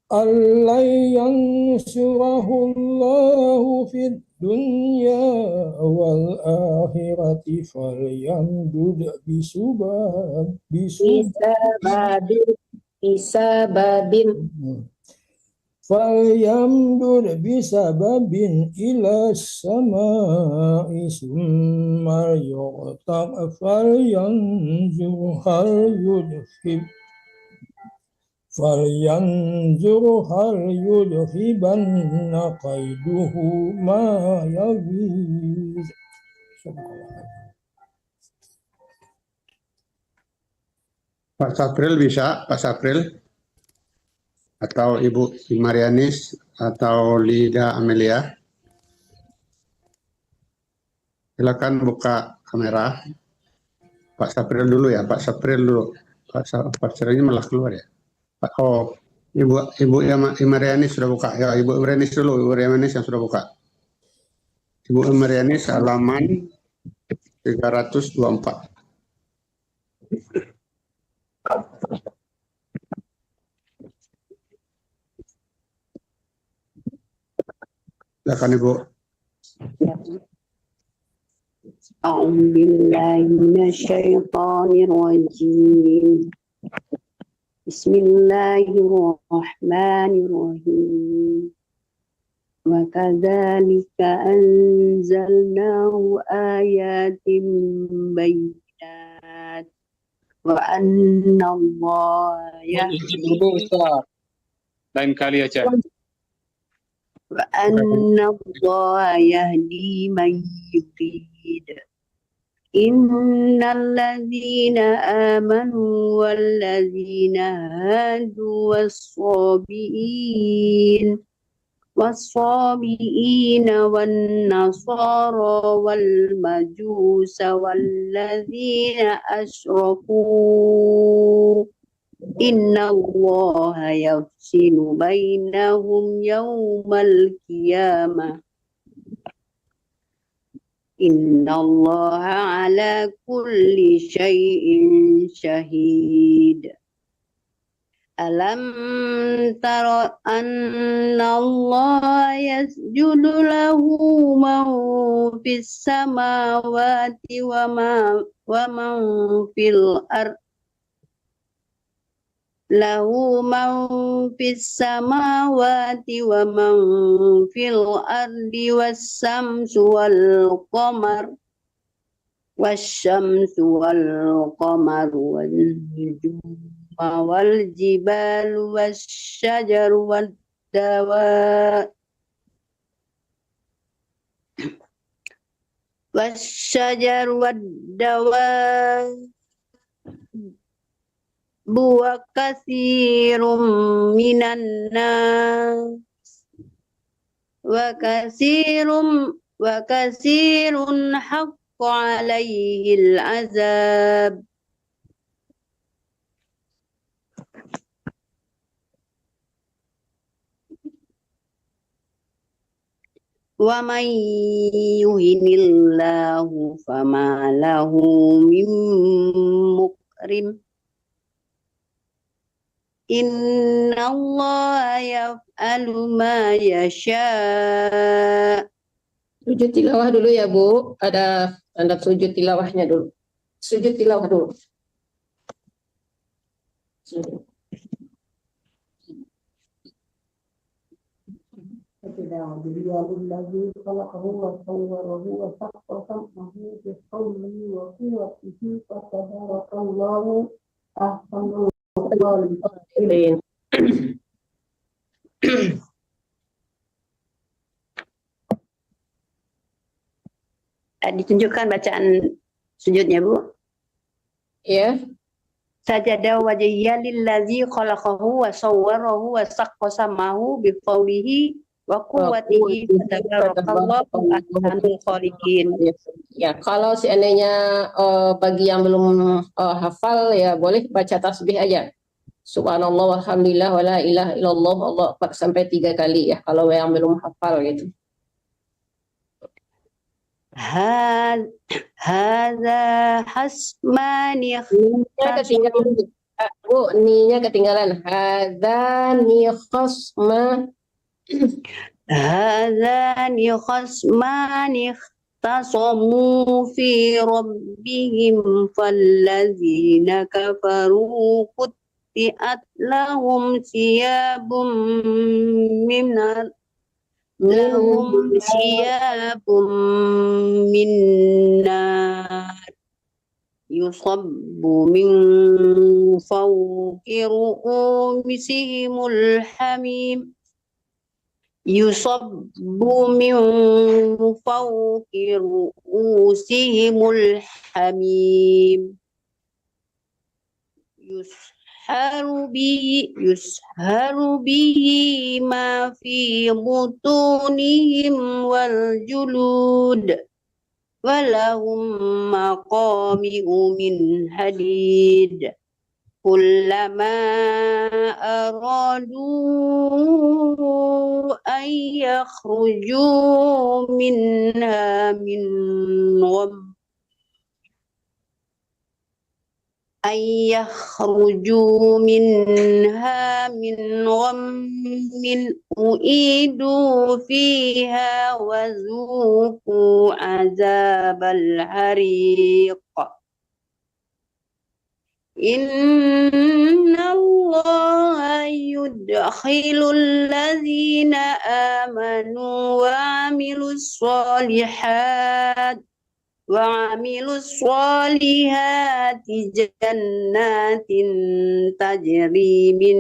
أن لن ينصره الله في الدنيا والآخرة فليمدد بسبب، بسبب. بسبب، بسبب. فليمدد بسبب إلى السماء ثم ليقطع فلينظر هل يذهب، فلينظر هل يذهبن كيده ما يغيظ. Pak Sapril bisa, Pak Sapril? Atau Ibu Marianis atau Lida Amelia? Silakan buka kamera. Pak Sapril dulu ya, Pak Sapril dulu. Pak Sa-, Pak Sapril ini malah keluar ya. Pak, oh, Ibu, Ibu Ima-, Imarianis sudah buka. Ya, Ibu Imarianis dulu, Ibu Imarianis yang sudah buka. Ibu Imarianis halaman tiga ratus dua puluh empat. Silakan, Ibu. أعوذ بالله من الشيطان الرجيم. بسم الله الرحمن الرحيم. وكذلك أنزلناه آيات بينات وأن الله يهدي Dulu, Ustaz. Lain kali aja. وأن الله يهدي من يريد. إن الذين آمنوا والذين هادوا والصابئين، والصابئين والنصارى والمجوس والذين أشركوا إن الله يفصل بينهم يوم القيامة إن الله على كل شيء شهيد. ألم تر أن الله يسجد له من في السماوات وما، ومن في الأرض له من في السماوات ومن في الأرض والشمس والقمر، والشمس والقمر والنجوم والجبال والشجر والدواب، والشجر والدواب وكثير من الناس وكثير، وكثير حق عليه العذاب. ومن يهن الله فما له من مكرم. إن الله يفعل ما يشاء. Sujud tilawah dulu ya, Bu. Ada tanda sujud tilawahnya dulu. Sujud tilawah dulu. سجد وجهه للذي خلقه وصوره وشق سمعه بحوله وقوته فتبارك الله أحسن الخالقين. Eh, ditunjukkan bacaan sujudnya, Bu. Ya. سجد وجهه للذي خلقه وصوره وشق سمعه بحوله وقوته فتبارك الله أحسن الخالقين. Ya, kalau seandainya, eh, bagi yang belum, eh, hafal, ya boleh baca tasbih aja. Subhanallah, walhamdulillah, wala ilaha illallah, Allahu Akbar sampai tiga kali ya, kalau yang belum hafal gitu. Ha-, هذا خصمان Ini ketinggalan. Ah, Bu, ni-nya ketinggalan. Hadzani khasma. هذان خصمان اختصموا في ربهم فالذين كفروا قطعت لهم ثياب من لهم ثياب من نار يصب من فوق رؤوسهم الحميم يصب من فوق رؤوسهم الحميم يصهر به يصهر به ما في بطونهم والجلود ولهم مقامع من حديد كلما أرادوا أن يخرجوا منها من غم أن يخرجوا منها من غم أعيدوا فيها وذوقوا عذاب الحريق إن الله يدخل الذين آمنوا وعملوا الصالحات وعملوا الصالحات جنات تجري من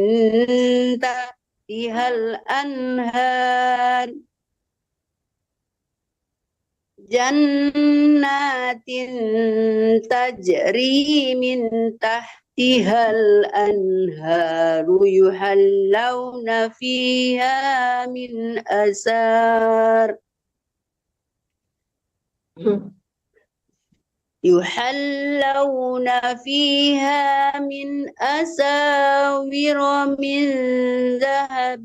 تحتها الأنهار جنات تجري من تحتها الأنهار يحلون فيها من أساور يحلون فيها من أساور من ذهب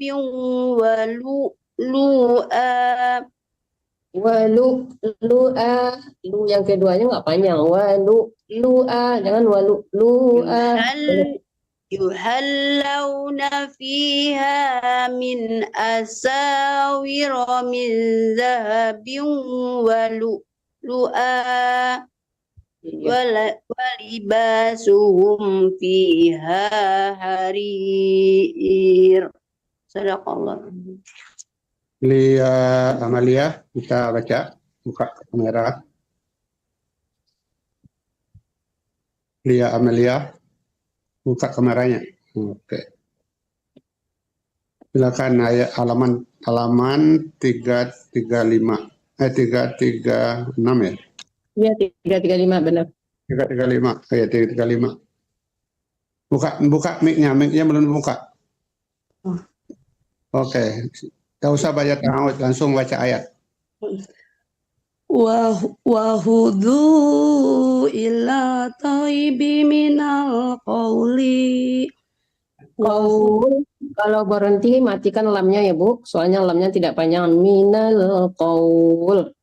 ولؤلؤا Walu'lu'a. Lu yang keduanya nggak panjang. Walu'lu'a. Jangan walu'lu'a. يحل يحلون فيها من أساور من ذهب ولؤلؤا Iya. ول- ولباسهم فيها حرير. صدق الله العظيم. Lia Amalia, bisa baca, buka kamera. Lia Amalia, buka kameranya. Oke. Silakan, ayat halaman, halaman tiga tiga lima. Eh, tiga tiga enam ya? Iya, tiga tiga lima, benar. Tiga tiga lima. Iya, tiga tiga lima. Buka, buka mic-nya, mic-nya belum buka. Oh. Oke. Nggak usah baca ta'awudz, langsung baca ayat. Wa, wa hudu ila taibi minal qauli. Qaul, kalau berhenti, matikan lamnya ya, Bu. Soalnya lamnya tidak panjang. Minal qaul.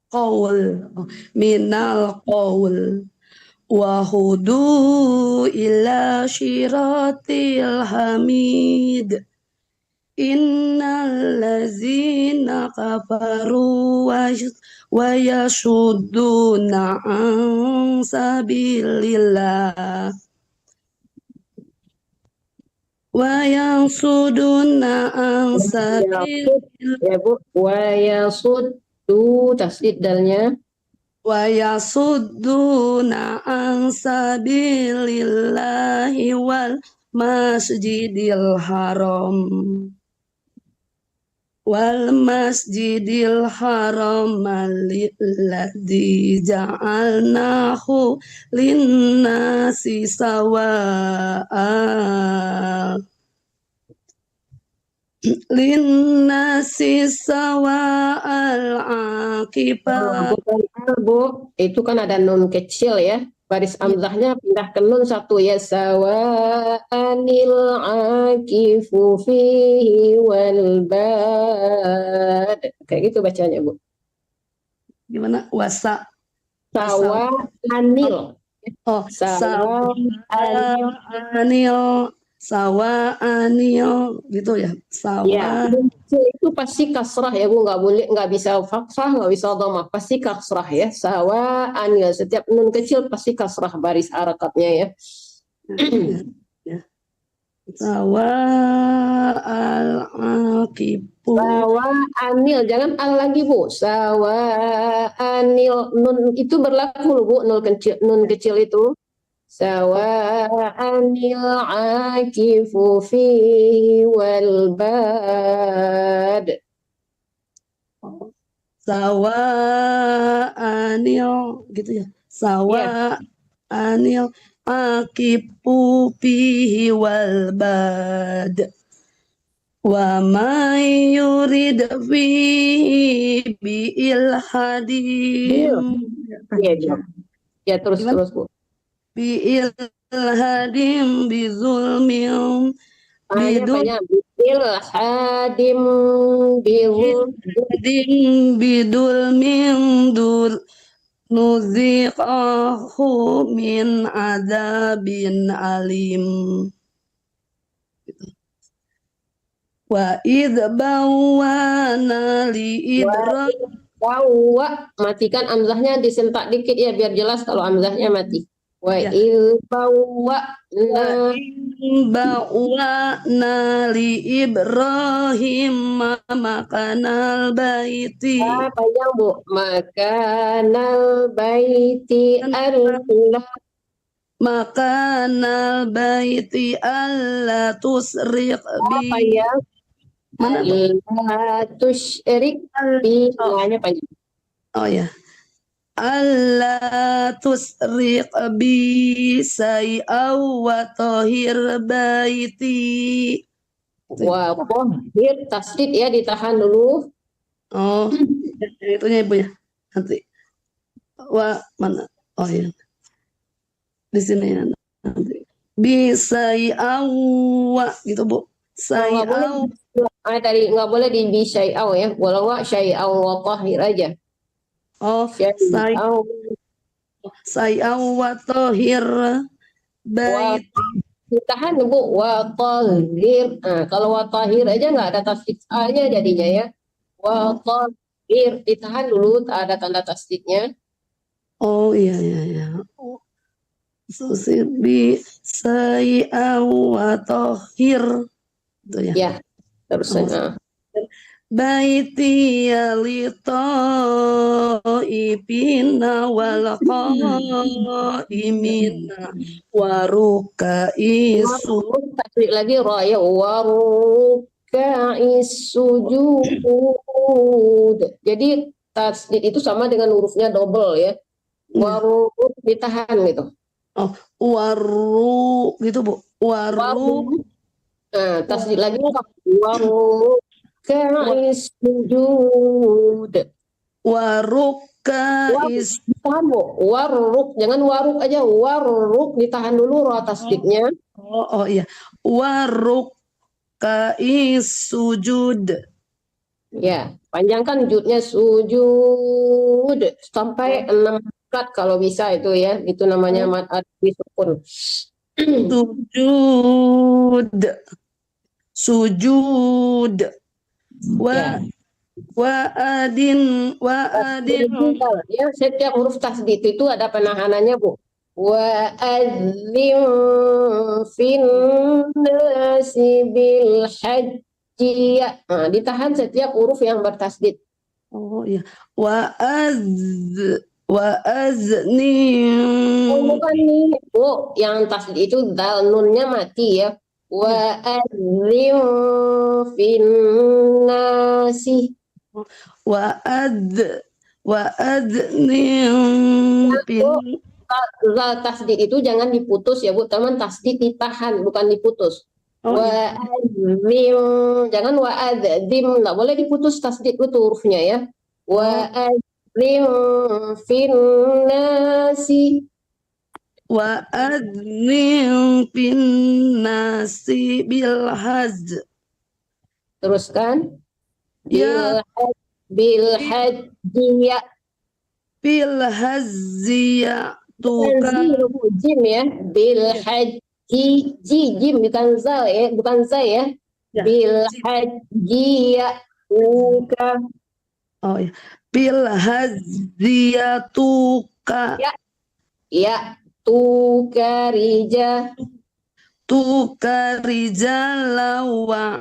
Qaul. Minal qaul. Wa hudu ila syiratil hamid. Innal ladzina kafaru wa, wa yasudduna an sabilillah. Wa yasudduna an sabil- Ya, Bu. Wa yasuddu, tasydid dalnya. Wa yasudduna an sabilillahi wal masjidil haram. Wal masjidil haram alladzi ja'alnahu linnasi sawa'a. Linnasi sawa'al akifah. Oh, bukan al, Bu. Itu kan ada nun kecil ya. Baris hamzahnya pindah ke nun satu ya. Sawa'anil akifu fihi wal bad. Kayak gitu bacanya, Bu. Gimana? Wasa. Sawa anil. Oh, Sawa sawa anil, sawa anil, gitu ya. Sawa. Ya, kecil itu pasti kasrah ya, Bu. Nggak boleh, nggak bisa fathah, nggak bisa dhammah. Pasti kasrah ya. Sawa anil. Setiap nun kecil pasti kasrah baris harakatnya ya. Ya. Sawa al akifu. Sawa anil. Jangan al lagi, Bu. Sawa anil. Nun itu berlaku loh, Bu. Nun kecil, nun kecil itu. Sawa anil akifu fihi wal bad. Sawa anil, gitu ya. Sawa anil akifu fihi wal bad. Wa may yurid fihi bi ilhadin. Iya, iya. Ya, terus, Gimana? Terus, Bu. Bi ilhadin bi zulmin. Ah, ya, Bidul- panjang. Bi ilhadim bi zul- Ilhadin bi zulmin dur nuziqahu min azabin alim. Wa id bawwana li Ibra- Bawa, matikan hamzahnya, disentak dikit ya, biar jelas kalau hamzahnya mati. Wa Ya. id bawa Wa id bawwana li Ibrahim makanal baiti. Ah, panjang, Bu. Makanal baiti Allah. Makanal baiti alla tusyrik bi. Panjang. Mana, Bu? Alla tusyrik bi. Namanya panjang. Oh ya. Alla tusyrik bi syai'an wa tahhir baiti. Wa tahhir, tasydid ya, ditahan dulu. Oh, yang itunya, Ibu, ya. Nanti. Wa mana? Oh ya. Di sini ya. Nanti. Bi syai'an wa gitu, Bu. Nggak boleh. Syai'an. Ah, tadi nggak boleh di bi syai'an ya. Walau wa syai'an wa tahhir aja. Oh, syai-, Syai'an. Syai'an wa tahhir bait. Ditahan, Bu. Wa tahhir. Nah, kalau wa tahhir aja nggak ada tasydid A-nya jadinya ya. Wa tahhir. Ditahan dulu, tak ada tanda tasydidnya. Oh, iya, iya, iya. Oh. So, si bi syai'an wa tahhir. Itu ya. Ya, terus. Oh. Nah. Baitiya li taifina wal qaimina wa rukka'i su- Tasydid lagi ra ya, wa rukka'i sujud. Jadi tasydid itu sama dengan hurufnya double ya. Iya. Wa ruk ditahan gitu. Oh, waru gitu, Bu. Waru. Nah, tasydid lagi, wa rukka'i sujud. Wa rukka'i s- Ditahan, Bu. Wa ruk, jangan waruk aja. Wa ruk, ditahan dulu ra tasydidnya. Oh, oh iya. Wa rukka'i sujud. Ya, panjangkan judnya, sujud, sampai enam harokat kalau bisa itu ya. Itu namanya mad aridi sukun. Sujud. Sujud. Wa, Ya. wa adin, wa adin. Ya, setiap huruf tasydid itu ada penahanannya, Bu. Wa adzim fin nasi bil hajji. Ya. Nah, ditahan setiap huruf yang bertasydid. Oh iya. Wa az, wa azni. Oh, bukan nih. Oh, yang tasydid itu dal, nunnya mati ya. Wa adzim fin nasi. Wa ad, wa adzim fin. Oh, zal, zal tasydid itu jangan diputus ya, Bu. Teman, tasydid ditahan, bukan diputus. Oh, iya. Wa adzim. Jangan wa adzim. Nggak boleh diputus tasydid itu hurufnya ya. Wa adzim fin nasi. Wa adzim fin nasi bil hajj. Teruskan. Ya. Bil haj-, bil hajji ya. Bil hajji ya. Bukan zi, Bu, jim ya. Bil haji, ji, jim, bukan za ya, bukan za ya. Ya. Bil haji ya tuka. Oh ya. Bil haji ya tuka. Ya. Ya, tuka rija. Tuka rijala wa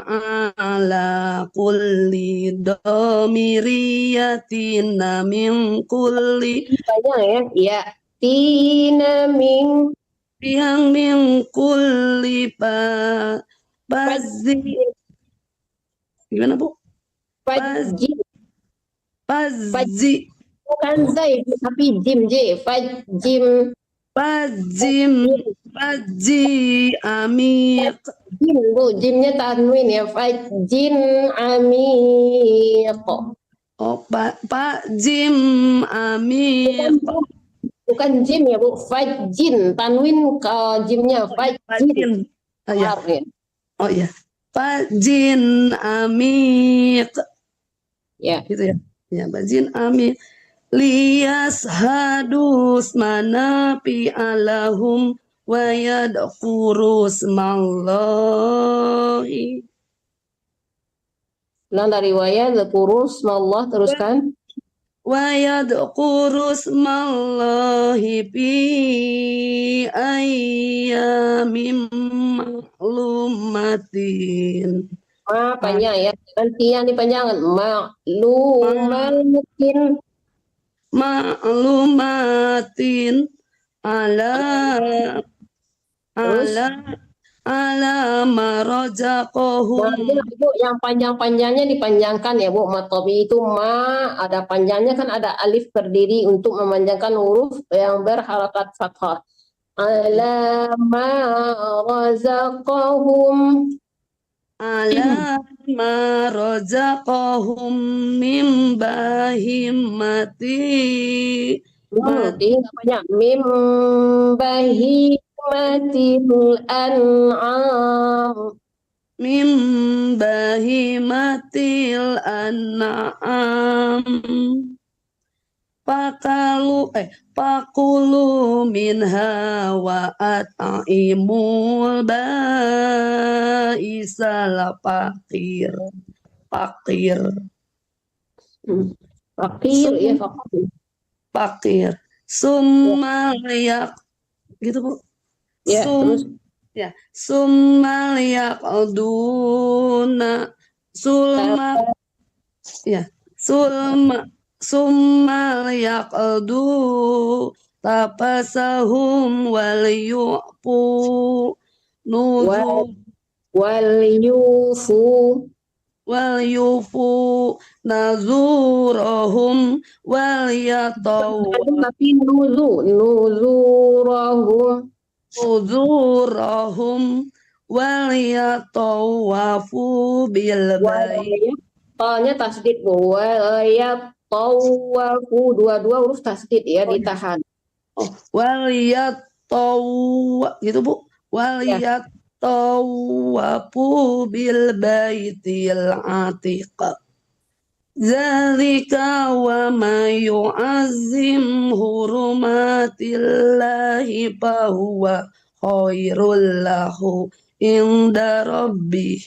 ala kulli domiri yatina min kulli. Panjang ya. Ya. Tina min. Yang min kulli pa, pazi. Gimana, Bu? Fajim. Fajim. Bukan zai, tapi jim je. Fajim. Fajim. Faji amiq. Jim, Bu. Jimnya tanwin ya. Fajim amiq. Oh, pa, fajim amiq. Bukan, bukan jim ya, Bu. Fajin. Tanwin ke jimnya. Fajin. Fajin. Oh, ya. Harf, ya. Oh, ya. Fajin amiq. Ya. Gitu ya. Ya, fajin amiq. Liyashhadu manafi'a lahum wa yadhkuru smallahi. Nan dari wa yadhkuru smallah, teruskan. Wa yadhkuru smallahi fi ayyamin ma'lumatin. Ah, panjang ya. Nanti yang dipanjangkan. Ma'lumatin. Ma'lumatin. Ala, terus? Ala, ala ma razaqahum. Nah, ya, Bu, yang panjang-panjangnya dipanjangkan ya, Bu. Matobi itu ma, ada panjangnya kan, ada alif berdiri untuk memanjangkan huruf yang berharakat fathah. Ala ma razaqahum. Ala ma razaqahum min bahimati. Hmm, tinggi banyak. Min bahimatil an'am. Min bahimatil an'am. Fakalu, eh, fakulu minha wa at'imul baisal faqir. Faqir. Hmm. Faqir, ya, faqir. Faqir. Summa yak-, gitu, Bu. Ya, sum-, terus? Ya. Summa yaqduna, sulma, ya. Summa, summa yaqdu tafasahum wal yu'fu nuzu-, wal yufu. Wal yufu nazurahum wal yataw-, tapi nuzu-, nuzurahum. Nuzurahum wal yatawafu bil bait. Wal ya-, tanya tasdid, Bu. Wal yatawafu, dua-dua huruf tasdid ya, oh, ditahan. Oh, wal yatawa-, gitu, Bu. Ya. Wal yatawafu bil baitil atiq. Zalika wa man yu'azzim hurumatillahi fahuwa khairul lahu inda rabbih.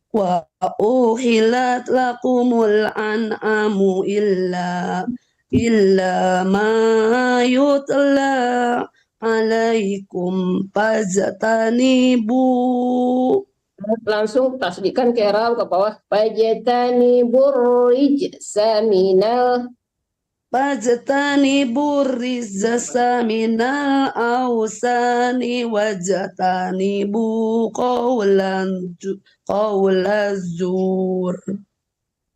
Wa uhillat lakumul an'amu illa, illa ma yutla alaikum fajtanibu. Langsung tasdidkan ke ra ka bawah. Fajtanibur rijsa minal Fajtanibur rijsa minal ausani wajtanibu qaulan ju-, qaulaz zur.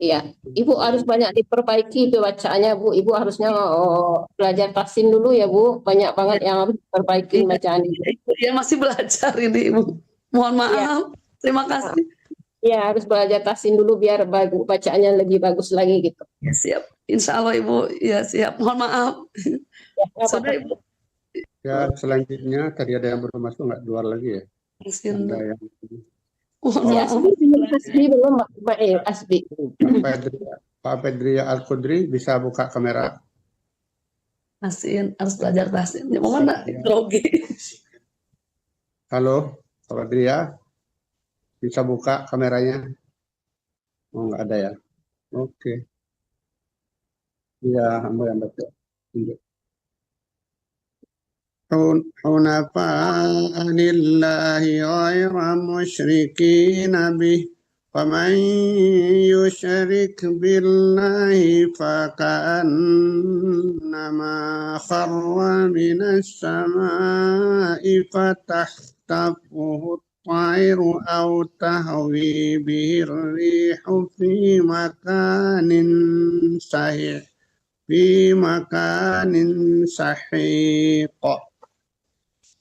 Iya, Ibu harus banyak diperbaiki itu bacaannya, Bu. Ibu harusnya, oh, belajar tahsin dulu ya, Bu. Banyak banget yang harus diperbaiki bacaan Ibu. Iya, masih belajar ini, Ibu. Mohon maaf. Iya. Terima kasih. Iya, harus belajar tahsin dulu biar bagu-, bacaannya lebih bagus lagi gitu. Ya, siap. Insya Allah, Ibu. Ya, siap. Mohon maaf. Ya, nggak apa-apa. Sudah, Ibu. Ya, selanjutnya tadi ada yang belum masuk, nggak dua lagi ya? Masih ada yang... Mohon maaf. Ya, Asbi belum, Asbi belum, Mbak, Mbak, eh, Asbi. Pak Pedri, Pak Pedri Al-Qudri bisa buka kamera. Tahsin, harus belajar tahsin. Ya, mau mana? Iya. Grogi. Halo, Pak Badriah. Bisa buka kameranya? Oh, nggak ada ya. Oke. Iya, ambo yang baca. Tunjuk. حن-، حنفاء لله غير مشركين به، ومن يشرك بالله فكأنما خر من السماء فتخطفه الطير أو تهوي به الريح في مكان سحيق، في مكان سحيق.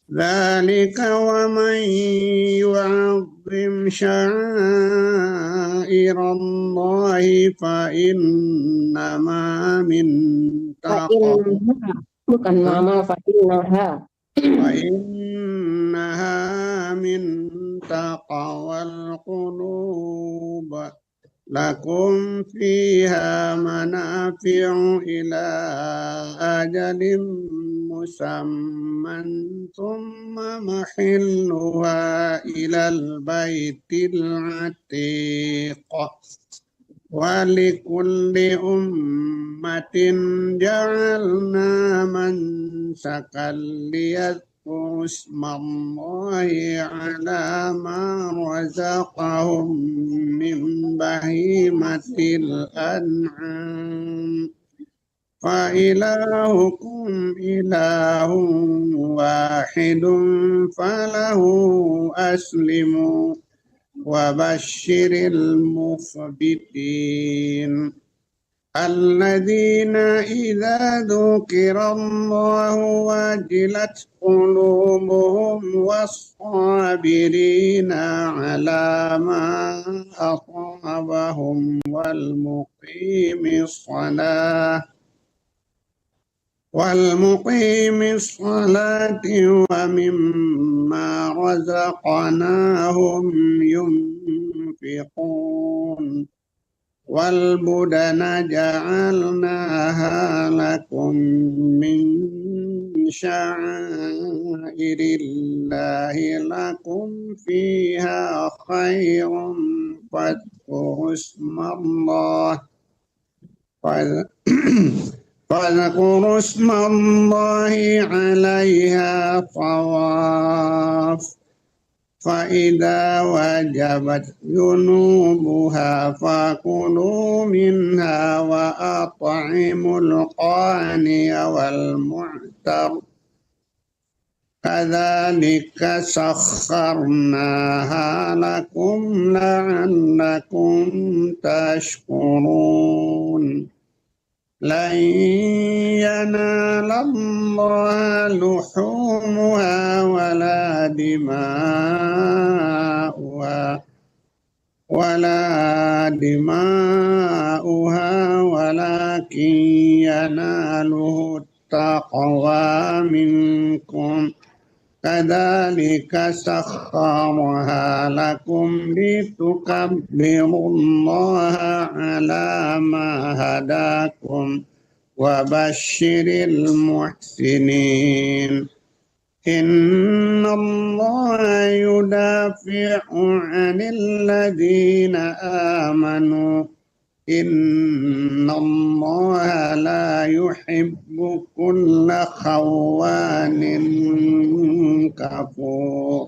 ذلك ومن يعظم شعائر الله فإنما من تقوى فإنها، bukan nama, فإنها. فإنها من تقوى القلوب. لكم فيها منافع إلى أجل مسمى ثم محلها إلى البيت العتيق. ولكل أمة جعلنا منسكا ليذكروا اسم الله على ما رزقهم من بهيمة الأنعام. فإلهكم إله واحد فله أسلموا وبشر المخبتين. الذين إذا ذكر الله وجلت قلوبهم والصابرين على ما أصابهم والمقيم الصلاة والمقيم الصلاة ومما رزقناهم ينفقون. والبدن جعلناها لكم من شعائر الله لكم فيها خير فاذكروا اسم الله فاذ-، فاذكروا اسم الله عليها طواف، فإذا وجبت جنوبها فكلوا منها وأطعموا القانع والمعتر. كذلك سخرناها لكم لعلكم تشكرون. لن ينال الله لحومها ولا دماؤها، ولا دماؤها ولكن يناله التقوى منكم. كذلك سخرها لكم لتكبروا الله على ما هداكم وبشر المحسنين. إن الله يدافع عن الذين آمنوا إن الله لا يحب كل خوان كفور.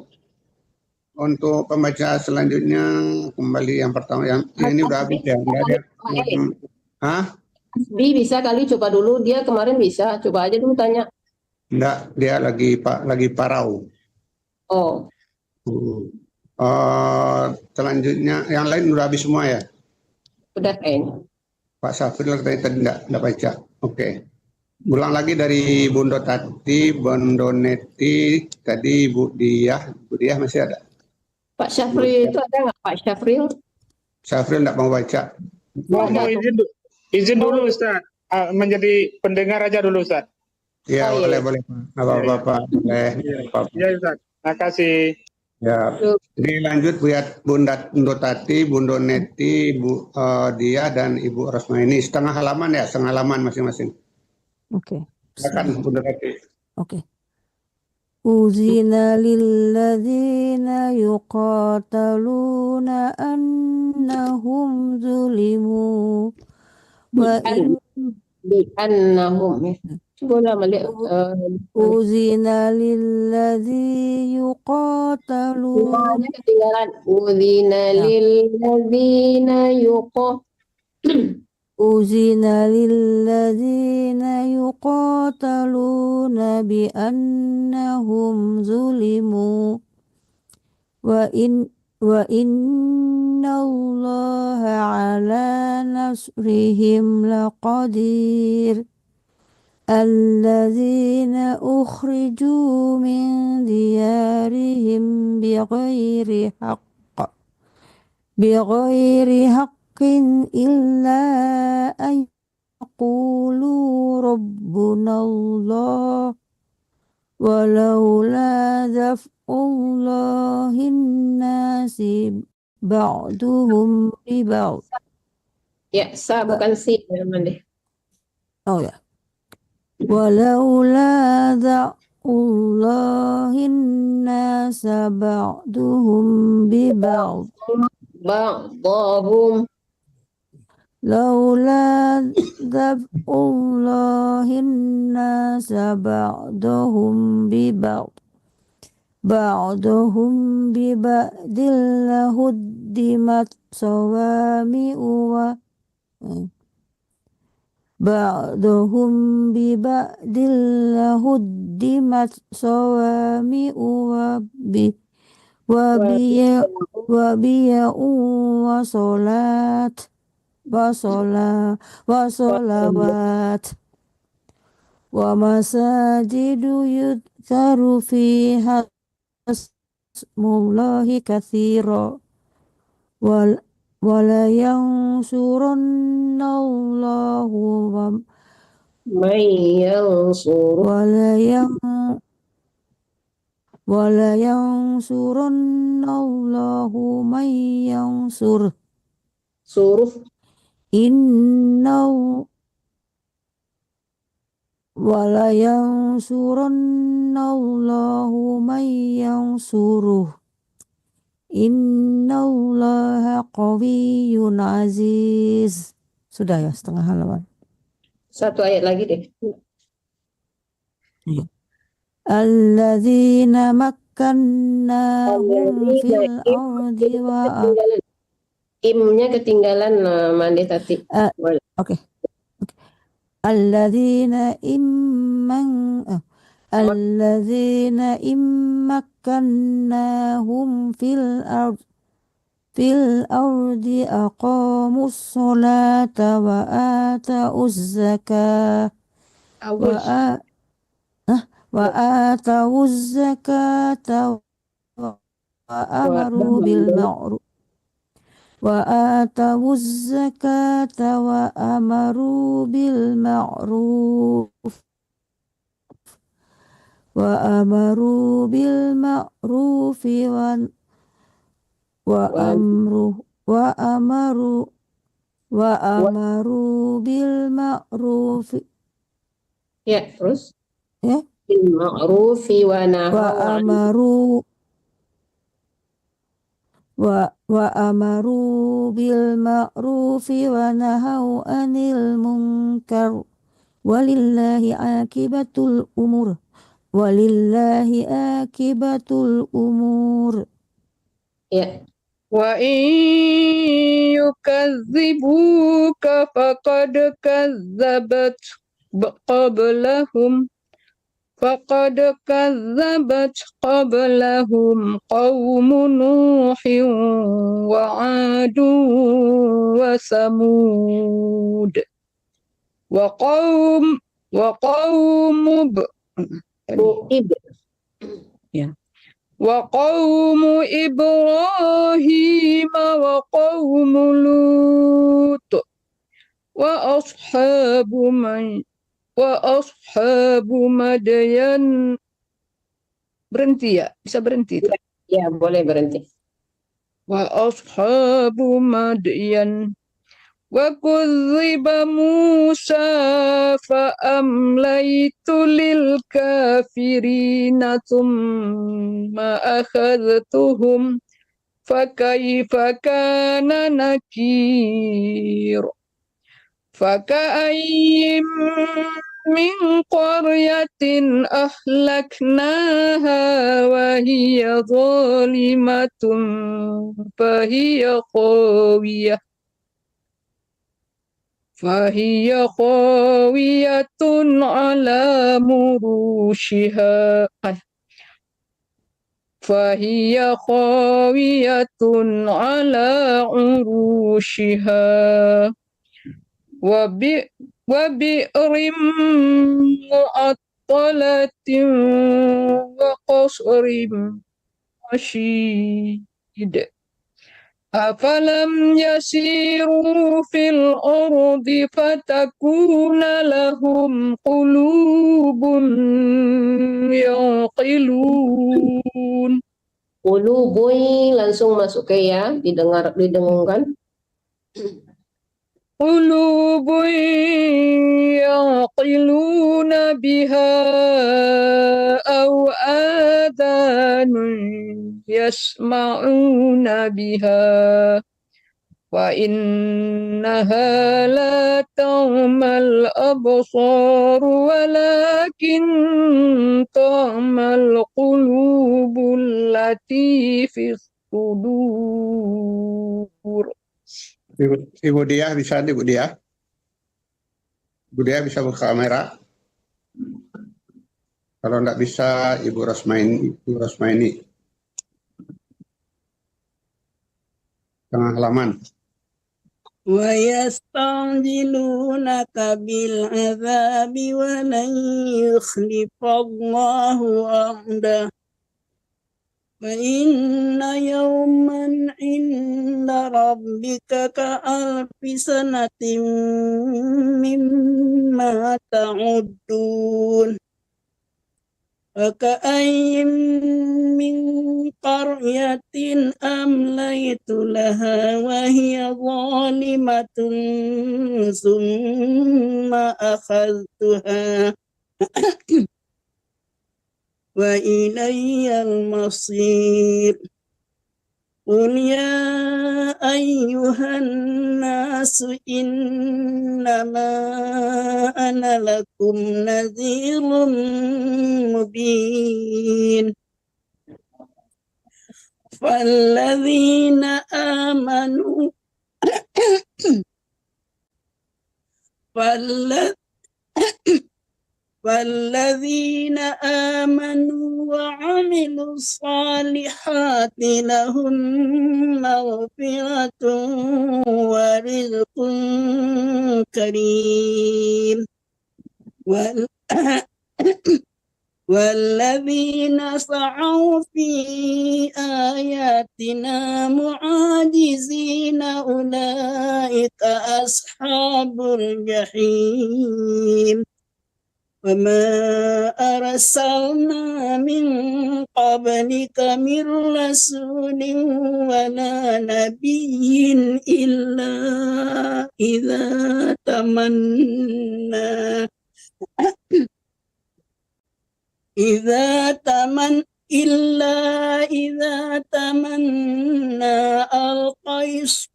Untuk pembaca selanjutnya, kembali yang pertama, yang, yang ini udah habis ya, udah ada. Hah? Bi bisa kali coba dulu, dia kemarin bisa, coba aja dulu tanya. Enggak, dia lagi pa-, lagi parau. Oh. Hmm. Eh, selanjutnya, yang lain udah habis semua ya? Udah kayaknya. Pak Syafril katanya tadi ndak, ndak baca. Oke. Ulang lagi dari Bundo Tati, Bundo Neti, tadi Ibu Diah. Ibu Diah masih ada? Pak Syafril itu ada nggak, Pak Syafril? Syafril ndak mau baca. Mau, mau izin du-, izin dulu, Ustaz. Ah, menjadi pendengar aja dulu, Ustaz. Iya, boleh, boleh, Pak. Nggak apa-apa, Pak. Boleh. Iya, Pak. Iya, Ustaz. Makasih. Ya. Jadi lanjut, Buya-, Bunda, Bundo Tati, Bundo Neti, Bu, eh, Diah, dan Ibu Rosma ini. Setengah halaman ya, setengah halaman masing-masing. Oke. Silakan, Bunda Kati. Oke. Uzina lilladzina yuqataluna annahum zulimu. Wa in- Bi annahum, ya. Cuba ulang balik, eh, Uzina lilladzi yuqataluna. Nya ketinggalan. Uzina Ya. lilladzina yuqa- Uzina lilladzina yuqataluna bi annahum zulimu. Wa in-, wa innallaha ala nasrihim laqadir. Alladzina ukhriju min diyarihim bighairi haqq, bighairi haqqin illa an yaqulu rabbunallah, walaula daf'ullahin nasi ba'duhum bi ba'd. Ya, sa bukan si, ya, Mande. Oh, ya. Walaula daf'ullahin nasa ba'duhum bi ba'd. Ba'dahum. Laula daf'ullahin nasa ba'dahum bi ba'd, ba'dahum bi ba'dil lahuddimat sawami'u wa, eh, ba'dahum bi ba'dil lahuddimat sawami'u wa bi-, wa biya-, wa biya'u wa salat, wa sala-, wa salawat, wa masajidu yudhkaru fiha ismullahi katsira. Wal-, wala yansurannallahu wa may yansur. Wala yan-, wala yansurannallahu may yansur. Suruh. Innal-, wala yansurannallahu may yansuruh. Innallaha qawiyyun aziz. Sudah ya, setengah halaman. Satu ayat lagi deh. Iya. Alladzina makkannahum Alladzina fil im-, ardi wa a- ketinggalan. Imnya ketinggalan, eh, Mande tadi. Eh, Boleh. Oke. Oke. Alladzina imman-, eh, alladzina immakkannahum fil ard-, fil ardi aqamus sholata wa atauz zakah. Wa Aus. a-, eh, wa atauz zakata wa amaru bil ma'ruf. Wa atauz zakata wa amaru bil ma'ruf. Wa amaru bil ma'rufi wa, wa Wa amru, wa amaru, wa Wa amaru bil ma'rufi. Ya, terus? Ya. Bil ma'rufi wa Wa nahaw 'anil amaru, wa, wa amaru bil ma'rufi wa nahaw 'anil munkar. Walillahi 'aqibatul umur. Walillahi 'aqibatul umur. Ya. Wa in yukadzibuka faqad kadzabat qablahum, faqad kadzabat qablahum qaumu Nuhin wa 'Adun wa Samud. Wa qaum-, wa qaumu b-, Mu'ib. Ya. Wa qaumu Ibrahim wa qaumu Lut. Wa ashabu man-, wa ashabu Madyan. Berhenti ya? Bisa berhenti tu? Ya, ya, boleh berhenti. Wa ashabu Madyan. وكذب موسى فأمليت للكافرين ثم أخذتهم فكيف كان نكير. فكأين من قرية أهلكناها وهي ظالمة فهي خاوية فهي خاوية على عروشها، فهي خاوية على عروشها وبئ-، وبئر معطلة وقصر مشيد. أفلم يسيروا في الأرض فتكون لهم قلوب يعقلون. Qulubun, langsung masuk ke ya, didengar, didengungkan. قلوب يعقلون بها أو آذان يسمعون بها فإنها لا تعمى الأبصار ولكن تعمى القلوب التي في الصدور. Ibu, Ibu Diah bisa, Ibu Diah? Ibu Diah bisa buka kamera? Kalau ndak bisa, Ibu Rosmain-, Ibu Rosmaini. Tengah halaman. ويستعجلونك بالعذاب ولن يخلف الله وعده وإن يوما عند ربك كألف سنة مما تعدون. وكأين من قرية أمليت لها وهي ظالمة ثم أخذتها وإلي المصير. قل يا أيها الناس إنما أنا لكم نذير مبين. فالذين آمنوا فالذ-، فالذين آمنوا وعملوا الصالحات لهم مغفرة ورزق كريم. وال-، والذين سعوا في آياتنا معاجزين أولئك أصحاب الجحيم. وما أرسلنا من قبلك من رسول ولا نبي إلا إذا تمنى إذا تمن-، إلا إذا تمنى ألقى الش-،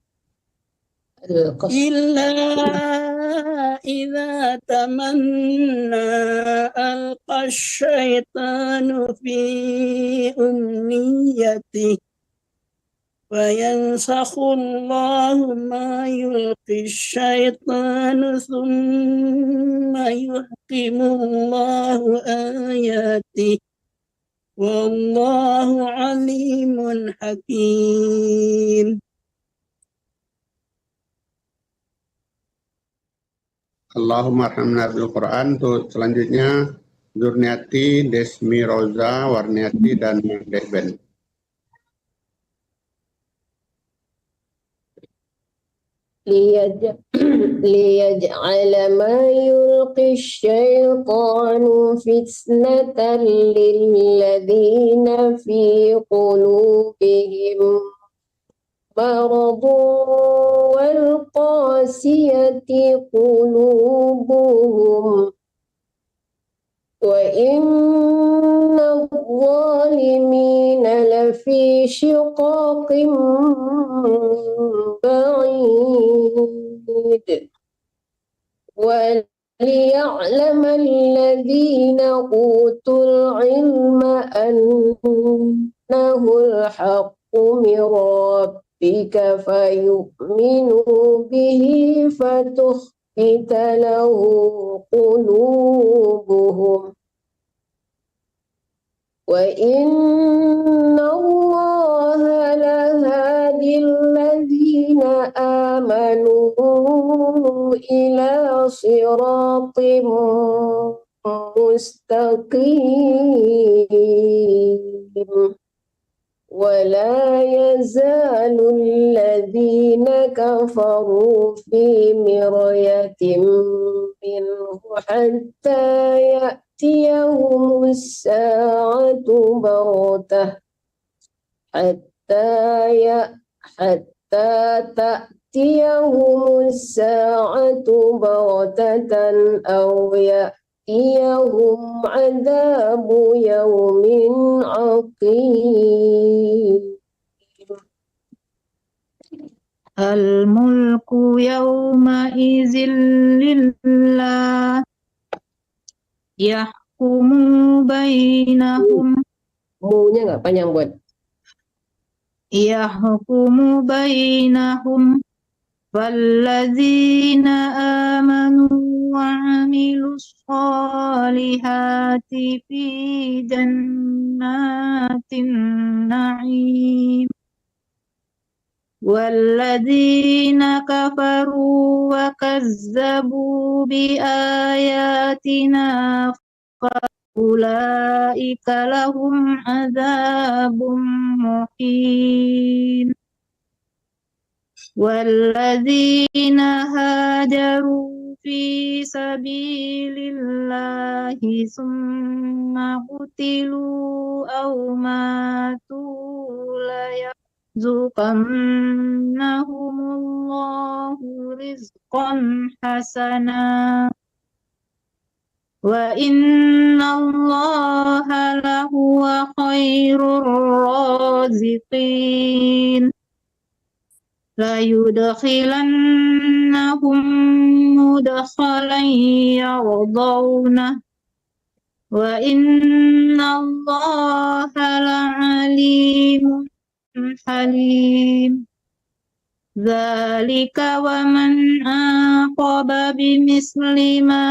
إلا إذا تمنى ألقى الشيطان في أمنيته فينسخ الله ما يلقي الشيطان ثم يحكم الله آياته والله عليم حكيم. Allahumma arhamna bil Quran. Untuk selanjutnya, Zurniati, Desmi Roza, Warniati, dan Mang Deben. ليج-، ليجعل ما يلقي الشيطان فتنة للذين في قلوبهم مرض والقاسية قلوبهم وإن الظالمين لفي شقاق بعيد. وليعلم الذين أوتوا العلم أنه الحق من ربك فيؤمنوا به فتخبت له قلوبهم وإن الله لهادي الذين آمنوا إلى صراط مستقيم. ولا يزال الذين كفروا في مرية منه حتى يأتيهم الساعة بغتة، حتى ي-، حتى تأتيهم الساعة بغتة أو يأتيهم عذاب يوم عقيم. الملك يومئذ لله يحكم بينهم. Mu-nya nggak panjang buat. يحكم بينهم فالذين آمنوا وعملوا الصالحات في جنات النعيم والذين كفروا وكذبوا بآياتنا فأولئك لهم عذاب مهين. والذين هاجروا في سبيل الله ثم قتلوا أو ماتوا ليرزقنهم الله رزقا حسنا وإن الله لهو خير الرازقين. ليدخلنهم مدخلا يرضونه وإن الله لعليم حليم. ذلك ومن عاقب بمثل ما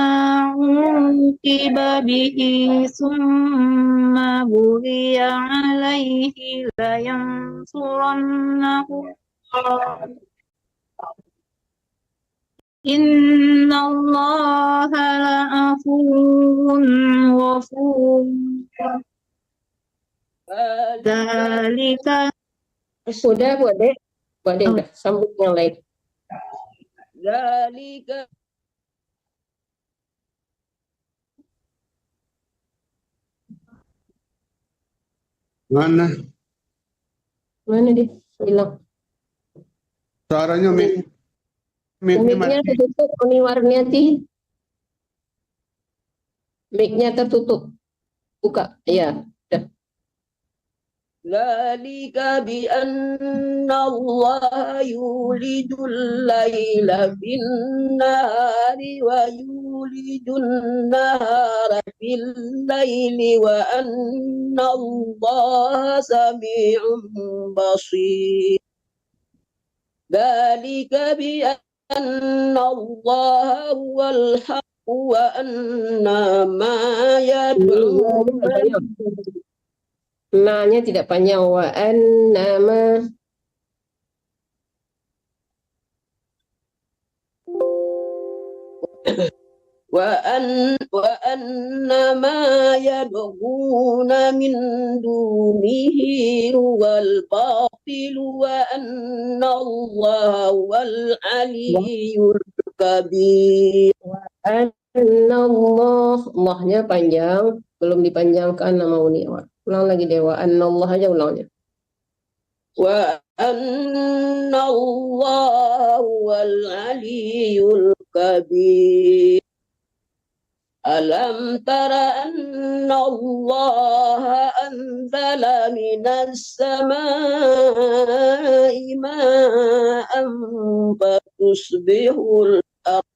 عوقب به ثم بغي عليه لينصرنه الله إن الله لعفو غفور. ذلك. Sudah, buat dek. Buat dek, oh, dah. Sambung yang lain. ذلك. Mana? Mana dia? Hilang. Suaranya mic, mic-nya mati. Mic-nya tertutup, Uni Warniati. Mic-nya tertutup. Buka. Ya, dah. ذلك بأن الله يولج الليل في النهار ويولج النهار في الليل وأن الله سميع بصير. ذلك بأن الله هو الحق وأن ما يدعون Nanya tidak panjang. Wa annama. وأن، وأن ما يدعون من دونه هو الباطل وأن الله هو العلي الكبير. Wa annallah, Allahnya panjang, belum dipanjangkan nama uni awak. Ulang lagi deh, wa annallah aja ulangnya. وأن الله هو العلي الكبير. ألم تر أن الله أنزل من السماء ماء فتصبح الأرض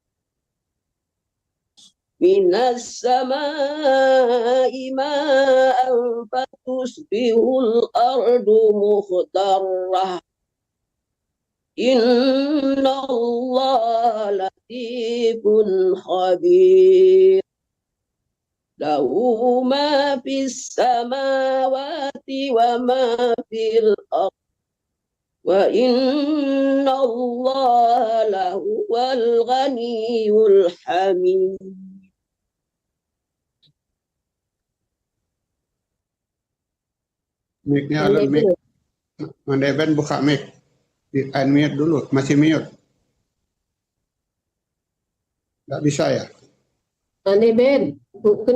من السماء ماء فتصبح الأرض مخضرة. إن الله لطيف خبير. له ما في السماوات وما في الأرض. وإن الله لهو الغني الحميد. Mic-nya alun, mic. Mandai Ben buka mic. Di-unmute dulu, masih mute. Nggak bisa ya? Mandai Ben, bukan,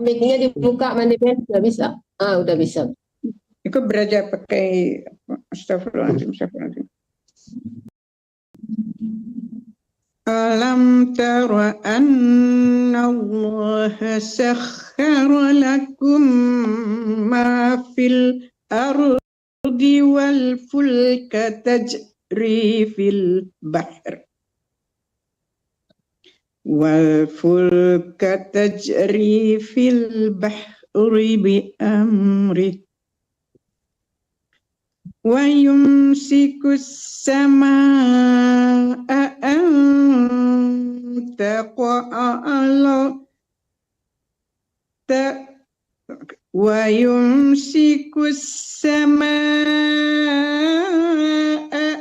mic-nya dibuka, Mandai Ben, nggak bisa. Ah, udah bisa. Iko baraja pakai, astagfirullahaladzim, astagfirullahaladzim. Alam tara anna Allah sakhkhara lakum ma fil ardi wal fulka tajri fil bahr. Wal fulka tajri fil bahri bi amrih. Wa yumsiku samaa an taqa'a ala ta-, wa yumsiku samaa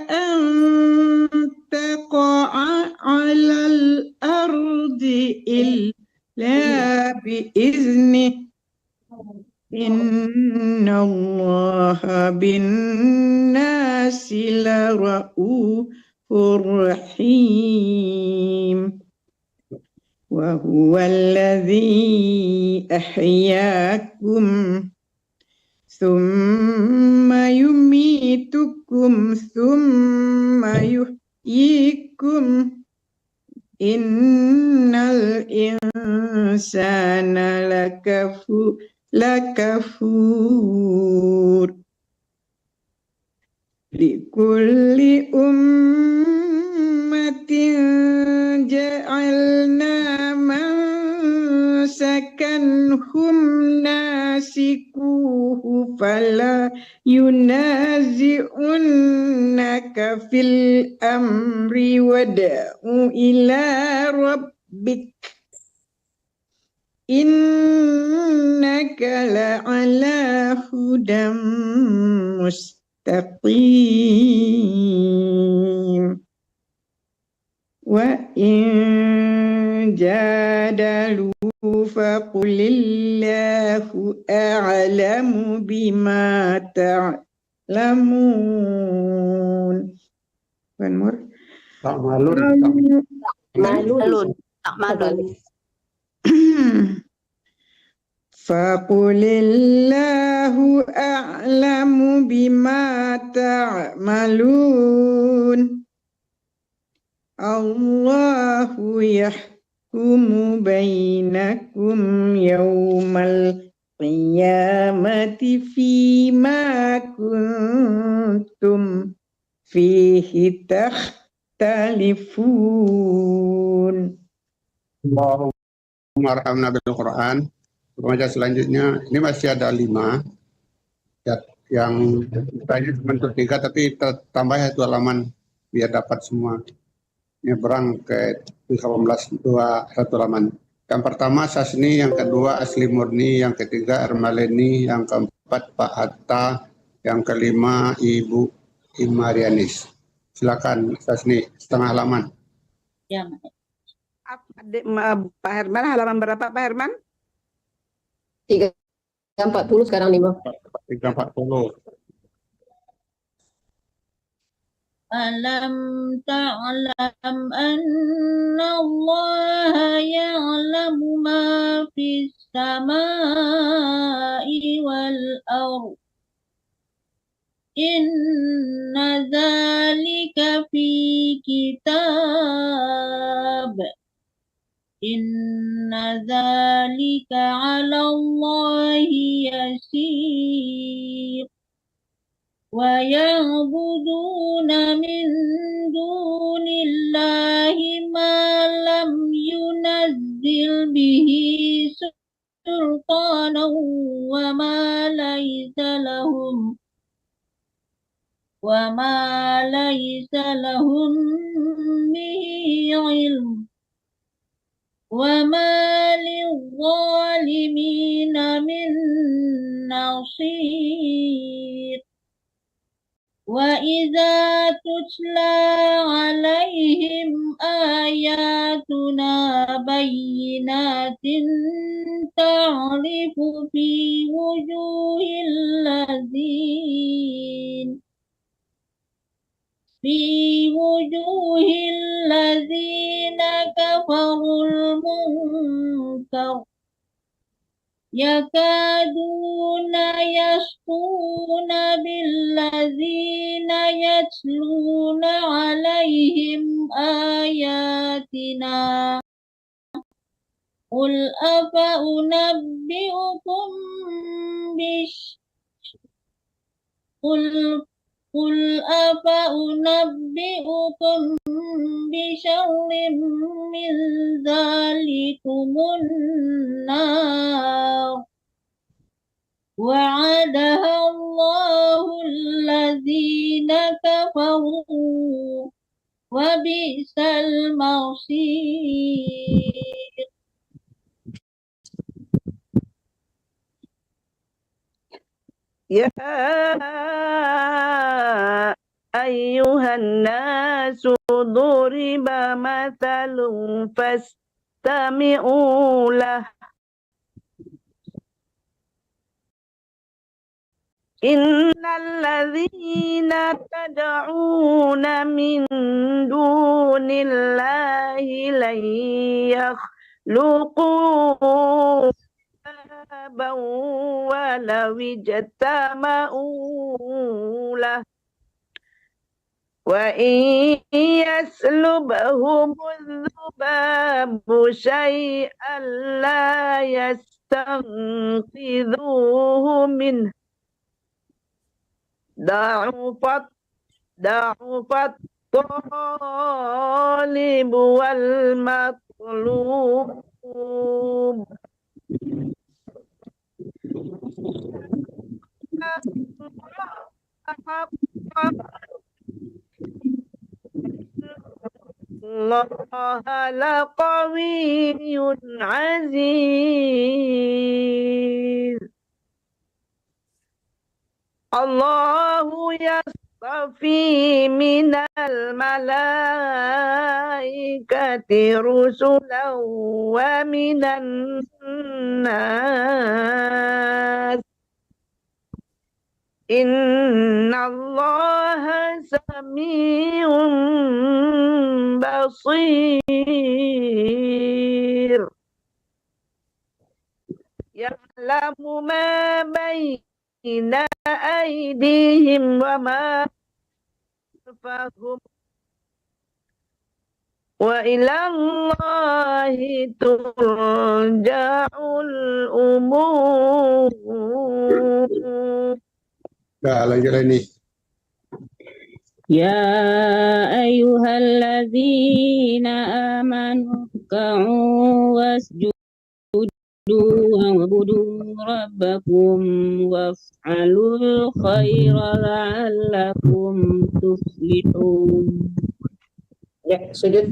an taqa'a alal ardi illa bi iznih. Innallaha binnasi laraufur rahim. Wa huwallazi ahyakum tsumma yumitukum tsumma yuhyikum. Innal insana lakafu-, lakafur. Likulli ummatin ja'alna mansakan hum nasikuhu fala yunazi'unnaka fil amri wad'u ila rabbik. Innaka la'ala hudan mustaqim. Wa in jadaluka faqulillahu a'lamu bima ta'lamun. One more. Ta'malun. Ta'malun. Ta'malun. Faqulillahu a'lamu bima ta'malun. Allahu yahkumu bainakum yaumal qiyamati fima kuntum fihi takhtalifun. Allahumma arhamna bil Quran. Remaja selanjutnya, ini masih ada lima. Ya, yang tadi cuma untuk tiga, tapi ta-, tambah satu halaman biar dapat semua. Nyebrang ke tiga belas, dua, satu halaman. Yang pertama Sasni, yang kedua Asli Murni, yang ketiga Ermaleni, yang keempat Pak Hatta, yang kelima Ibu Imarianis. Silakan Sasni, setengah halaman. Ya, Mak. Ap-, Dek, ma-, Pak Herman, halaman berapa, Pak Herman? Tiga empat puluh sekarang nih, Bang. Tiga empat puluh. Alam ta'lam annallaha ya'lamu ma fis samai wal ard. إن ذلك في كتاب. إن ذلك على الله يسير. ويعبدون من دون الله ما لم ينزل به سلطانا وما ليس لهم، وما ليس لهم به علم، وما للظالمين من نصير. وإذا تتلى عليهم آياتنا بينات تعرف في وجوه الذين، في وجوه الذين كفروا المنكر يكادون يسطون بالذين يتلون عليهم آياتنا. قل أفأنبئكم بش-، قل، قل أفأنبئكم بشر من ذلكم النار وعدها الله الذين كفروا وبئس المصير. يا أيها الناس ضرب مثل فاستمعوا له. إن الذين تدعون من دون الله لن يخلقوا ذبابا ولو اجتمعوا له، وإن يسلبهم الذباب شيئا لا يستنقذوه منه، ضعف، ضعف الطالب والمطلوب. الله لقوي عزيز. الله يصطفي من الملائكة رسلا ومن الناس، إن الله سميع بصير. يعلم ما بين أيديهم وما خلفهم، وإلى الله ترجع الأمور. Dah, lagi lain ni. يا أيها الذين آمنوا اركعوا واسجدوا واعبدوا ربكم وافعلوا الخير لعلكم تفلحون. Ya, sujud.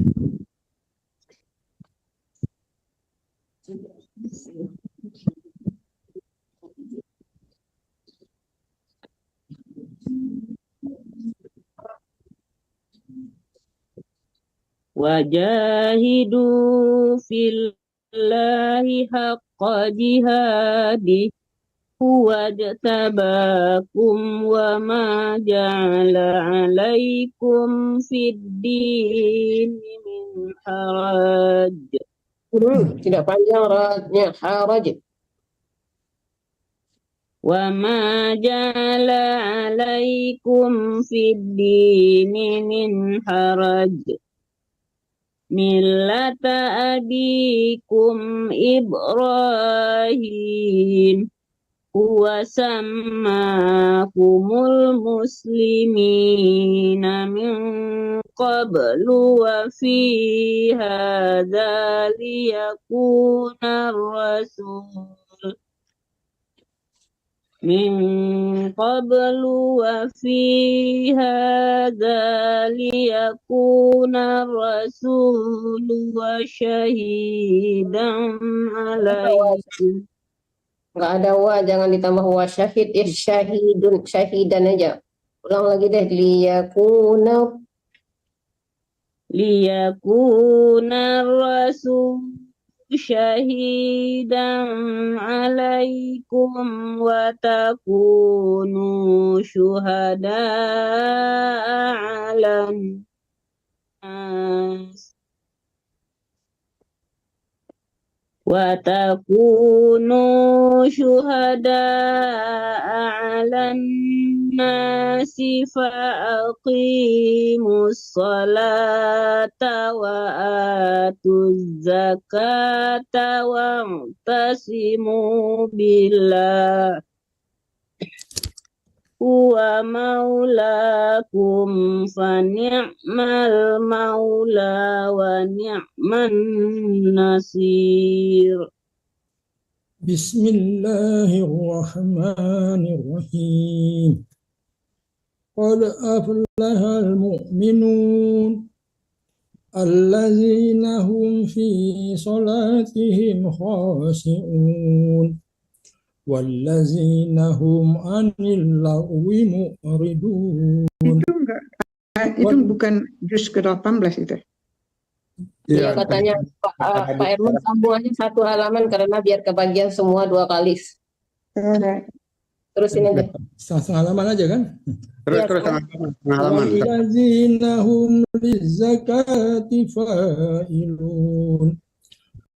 وجاهدوا في الله حق جهاده هو اجتباكم وما جعل عليكم في الدين من حرج. Hmm, tidak panjang ra-nya, haraj. وما جعل عليكم في الدين من حرج، ملة أبيكم إبراهيم، هو سماكم المسلمين من قبل وفي هذا ليكون الرسول من قبل وفي هذا ليكون الرسول شهيدا عليكم. Nggak ada wa, jangan ditambah wa. Syahid, ya, syahidun, syahidan aja. Ulang lagi deh. Liyakuna ليكون الرسول شهيدا عليكم وتكونوا شهداء على الناس وتكونوا شهداء على الناس فأقيموا الصلاة وآتوا الزكاة واعتصموا بالله هو مولاكم فنعم المولى ونعم النصير. بسم الله الرحمن الرحيم. قد أفلح المؤمنون. الذين هم في صلاتهم خاشعون. والذين هم عن اللغو معرضون. Itu enggak, eh, itu bukan juz kedelapan belas itu. Iya, katanya Pak, eh, Pak Erman, sambung aja satu halaman karena biar kebagian semua dua kali. Alright. Terusin aja. Setengah, setengah halaman aja kan? Terus, terus, setengah halaman, setengah halaman. والذين هم للزكاة فاعلون.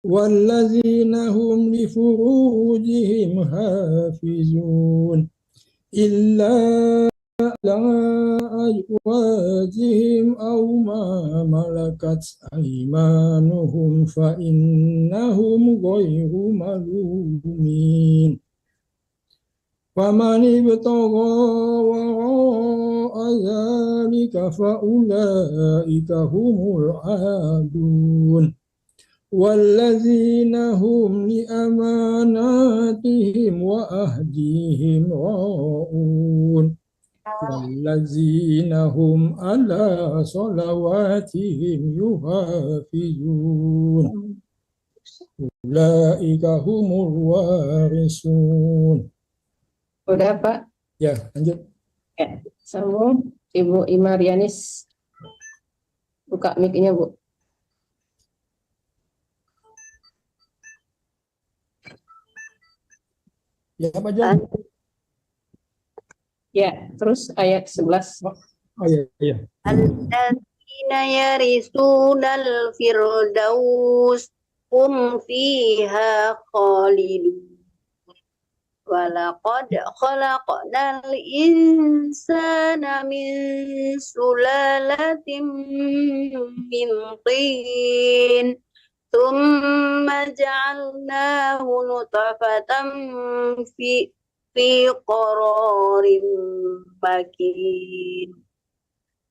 والذين هم لفروجهم حافظون. إلا على أزواجهم أو ما ملكت أيمانهم فإنهم غير ملومين. فمن ابتغى وراء ذلك فأولئك هم العادون. والذين هم لأماناتهم وعهدهم راعون. والذين هم على صلواتهم يحافظون. أولئك هم الوارثون. Udah, Pak? Ya, lanjut. Ya, sambung. Ibu Ima Rianis. Buka mic-nya, Bu. Ya, Pak Jon. Ah. Ya, terus ayat sebelas. Oh, oh, iya, iya. الذين يرثون الفردوس هم فيها خالدون. ولقد خلقنا الإنسان من سلالة من طين ثم جعلناه نطفة في، في قرار مكين.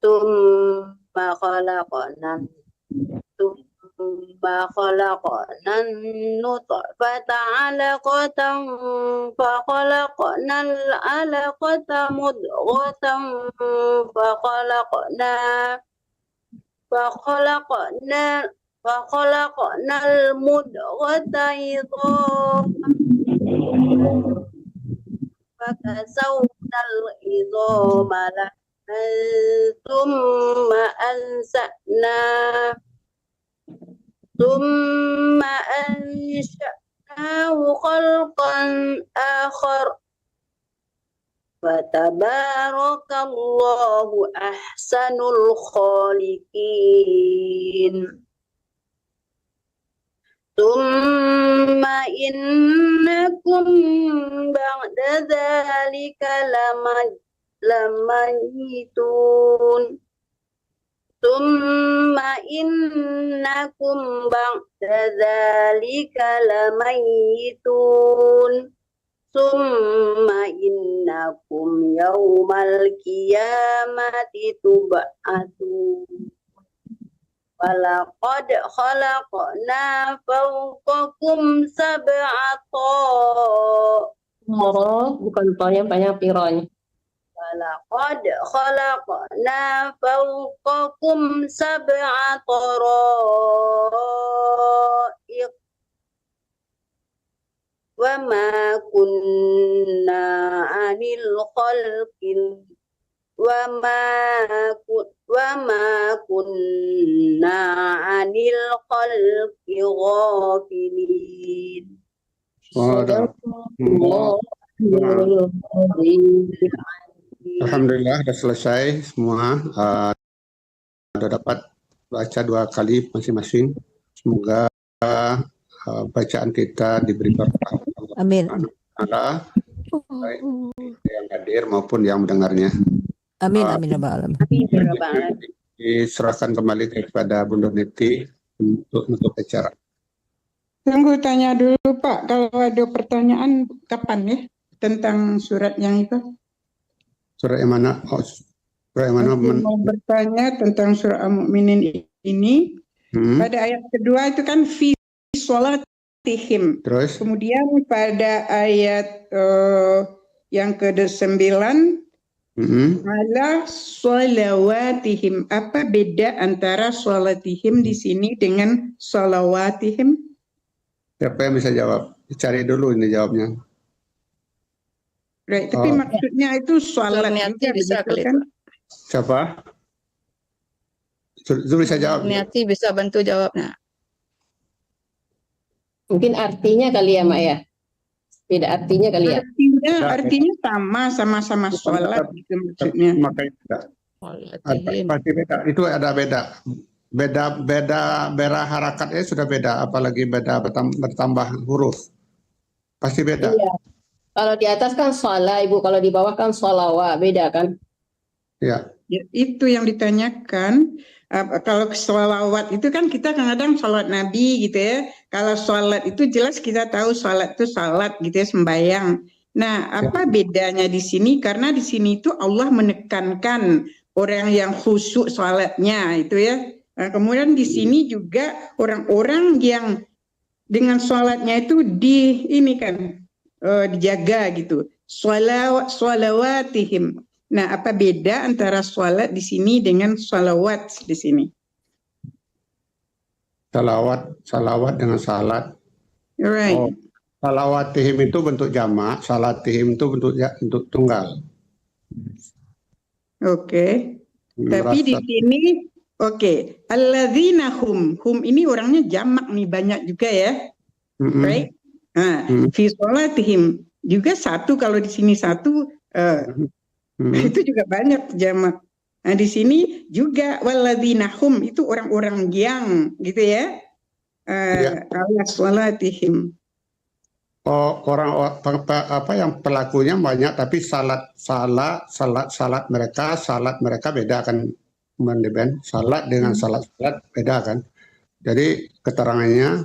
ثم خلقنا، ثم خلقنا النطفة علقة فخلقنا العلقة مضغة فخلقنا، فخلقنا، فخلقنا المضغة عظاما فكسونا العظام لحما ثم أنشأناه، ثم أنشأناه خلقا آخر. فتبارك الله أحسن الخالقين. ثم إنكم بعد ذلك لمي-، لميتون. ثم إنكم بعد ذلك لميتون. ثم إنكم يوم القيامة تبعثون. ولقد خلقنا فوقكم سبع طرائق. Ro, bukan to yang panjang, tapi ro-nya. ولقد خلقنا فوقكم سبع طرائق وما كنا عن الخلق وما كن-، وما كنا عن الخلق غافلين. Sadaqallahul azim. Alhamdulillah, sudah selesai semua. Ah, sudah dapat baca dua kali masing-masing. Semoga, ah, bacaan kita diberi berkah oleh Allah Amin. Subhanahu wa Taala, baik yang hadir maupun yang mendengarnya. Amin, ah, amin, ya rabbal alamin. Amin, ya rabbal alamin. Diserahkan kembali kepada Bunda Neti untuk menutup acara. Tunggu, tanya dulu, Pak. Kalau ada pertanyaan, kapan, ya? Tentang surat yang itu? Surat yang mana? Oh, surat yang mana? Aku men- mau bertanya tentang surah Al-Mukminin ini. Hmm. Pada ayat kedua itu kan, fi sholatihim. Terus? Kemudian pada ayat, eh, yang kesembilan, Mm-mm. ala sholawatihim. Apa beda antara sholatihim di sini dengan sholawatihim? Siapa yang bisa jawab? Cari dulu ini jawabnya. Right, tapi, oh, maksudnya itu sholat Surniati juga bisa begitu kali kan? Itu. Siapa? Itu, itu bisa jawab. Surniati bisa bantu jawabnya. Mungkin artinya kali ya, Mak, ya? Beda artinya kali ya? Artinya, ya, artinya sama, sama-sama sholat gitu maksudnya. Makanya tidak. Pasti beda. Itu ada beda. Beda, beda, beda harakatnya sudah beda, apalagi beda bertam-, bertambah huruf. Pasti beda. Iya. Kalau di atas kan sholat, Ibu. Kalau di bawah kan sholawa. Beda kan? Ya. Ya, itu yang ditanyakan. Ah, kalau sholawat itu kan kita kadang-kadang sholawat Nabi gitu ya. Kalau sholat itu jelas kita tahu sholat itu sholat gitu ya, sembahyang. Nah, ya, apa bedanya di sini? Karena di sini itu Allah menekankan orang yang khusyuk sholatnya itu ya. Nah, kemudian di sini juga orang-orang yang dengan sholatnya itu di ini kan, eh, dijaga gitu. Shalawa-, sholawatihim. Nah, apa beda antara sholat di sini dengan sholawat di sini? Salawat, salawat dengan salat. Right. Oh, sholawatihim itu bentuk jamak, salatihim itu bentuk ja-, bentuk tunggal. Oke. Hmm, tapi di sini, oke, alladzina hum, hum ini orangnya jamak nih, banyak juga ya. Mm-mm. Right? Nah, mm, fi sholatihim juga satu, kalau di sini satu, eh, mm-mm, itu juga banyak jamak. Nah, di sini juga walladzina hum itu orang-orang yang gitu ya. Eh, ya, ala sholatihim. Oh, orang, o-, pe-, pe-, apa yang pelakunya banyak, tapi salat, salat, salat, salat mereka, salat mereka beda kan, Bang Deben? Salat dengan, hmm, salat, salat beda kan? Jadi, keterangannya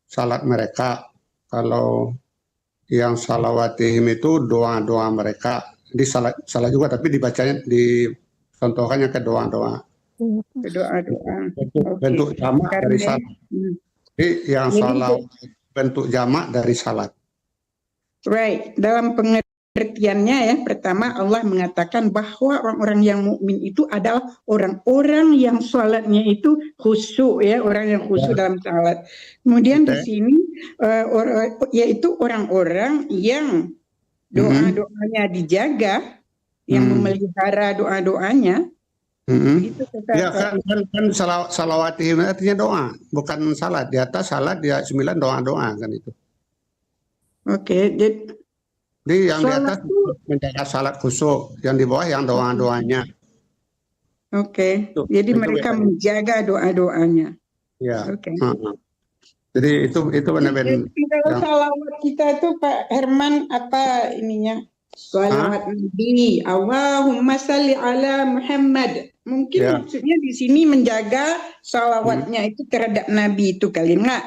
salat mereka. Kalau yang sholawatihim itu doa-doa mereka. Di salat, salat juga, tapi dibacanya, dicontohkannya ke doa-doa. Doa-doa. Bentuk, oke, bentuk jamak dari, karena, salat. Hmm. Jadi, yang, jadi, sholawat bentuk jamak dari salat. Right. Dalam pengertiannya ya, pertama Allah mengatakan bahwa orang-orang yang mukmin itu adalah orang-orang yang salatnya itu khusyuk ya, orang yang khusyuk, ya, dalam salat. Kemudian di, oke, sini, eh, or-, yaitu orang-orang yang, mm-mm, doa-doanya dijaga, yang, mm, memelihara doa-doanya. Mm-mm. Begitu kata, ya, kata kan, kan, kan sala-, sholawatihim artinya doa, bukan salat. Di atas salat, di ayat sembilan doa-doa kan itu. Oke, jad-, jadi yang di atas salat itu menjaga salat khusyuk, yang di bawah yang doa-doanya. Oke, tuh, jadi itu mereka bedanya. Menjaga doa-doanya. Ya. Oke. Heeh. Jadi itu itu benar-benar Kalau yang salawat kita itu, Pak Herman, apa ininya? Salawat Nabi, Allahumma salli ala Muhammad. Mungkin Ya. Maksudnya di sini menjaga salawatnya itu terhadap Nabi itu kali, enggak?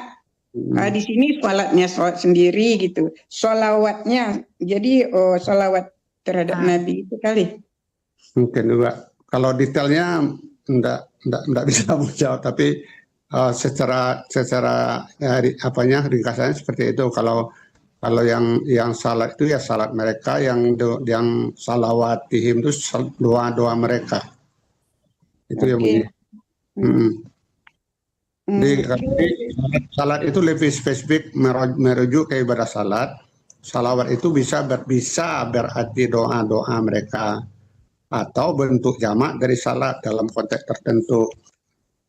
Hmm. Ah, di sini salatnya salat sendiri gitu. Salawatnya, jadi oh, salawat terhadap Ah. Nabi itu kali. Mungkin juga. Kalau detailnya ndak ndak ndak bisa menjawab, tapi uh, secara secara ya, ri- apanya ringkasannya seperti itu. Kalau kalau yang yang salat itu ya salat mereka, yang do, yang salawatihim itu sal- doa-doa mereka. Itu yang Oke. begini. Mm-mm. Jadi, Hmm. jadi salat, salat itu lebih spesifik mero- merujuk ke ibadah salat. Salawat itu bisa ber- bisa berarti doa-doa mereka atau bentuk jamak dari salat dalam konteks tertentu.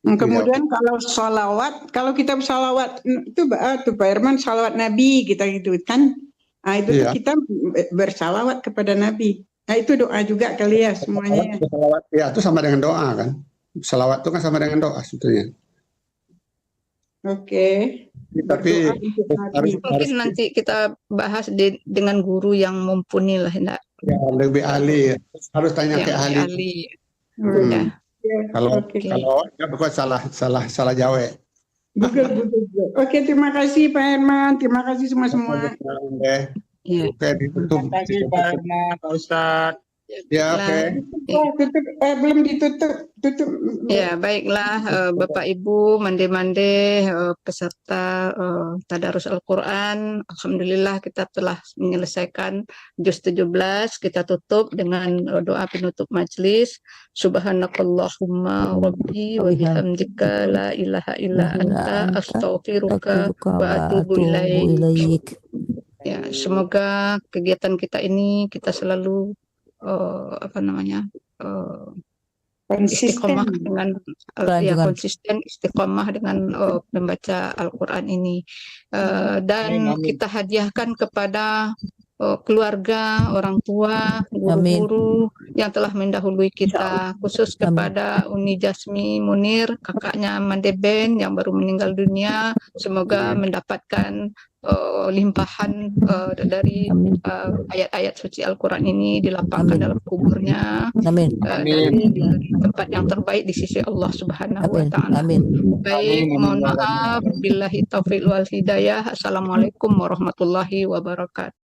Hmm, Kemudian kalau salawat, kalau kita bersalawat itu ba- ah, tuh Pak Herman salawat Nabi kita gitu kan. Ah itu tuh Iya. kita bersalawat kepada Nabi. Nah itu doa juga kali ya semuanya ya. Salawat ya itu sama dengan doa kan. Salawat itu kan sama dengan doa sebetulnya. Oke. Tapi Berdoa untuk Nabi. harus Mungkin nanti kita bahas di, dengan guru yang mumpuni lah, enggak? ya, lebih ahli, harus tanya Yang ke lebih ahli. ahli. Hmm. Ya. Ya, Kalau Oke. kalau ya bukan salah salah salah jawab. Google, Google, Google. Oke, terima kasih Pak Herman, terima kasih semua-semua. Oke, Ya. oke ditutup. Terima kasih Pak Herman, Pak Ustadz. Ya, oke. Baik. Wah, tutup, eh, belum ditutup, tutup. Ya, baiklah eh, Bapak Ibu, mande-mande eh, peserta eh, Tadarus Al-Quran. Alhamdulillah kita telah menyelesaikan juz tujuh belas. Kita tutup dengan eh, doa penutup majlis. Subhanakallahumma rabbi wa bihamdika la ilaha illa anta astaghfiruka wa atubu ilaik. Ya, semoga kegiatan kita ini kita selalu eh, apa namanya eh, Konsisten. istiqomah dengan eh, ya konsisten istiqomah dengan eh, membaca Al-Quran ini. Eh, dan kita hadiahkan kepada eh, keluarga, orang tua, guru-guru yang telah mendahului kita, khusus kepada Uni Jasmi Munir, kakaknya Mande Ben yang baru meninggal dunia. Semoga mendapatkan eh, limpahan eh, dari eh, ayat-ayat suci Al-Quran ini dilapangkan dalam kuburnya, Amin. eh, dan diberi tempat yang terbaik di sisi Allah Subhanahu wa Amin. Taala. Amin. Baik, Amin. mohon maaf. Billahi taufiq wal hidayah. Assalamualaikum warahmatullahi wabarakatuh.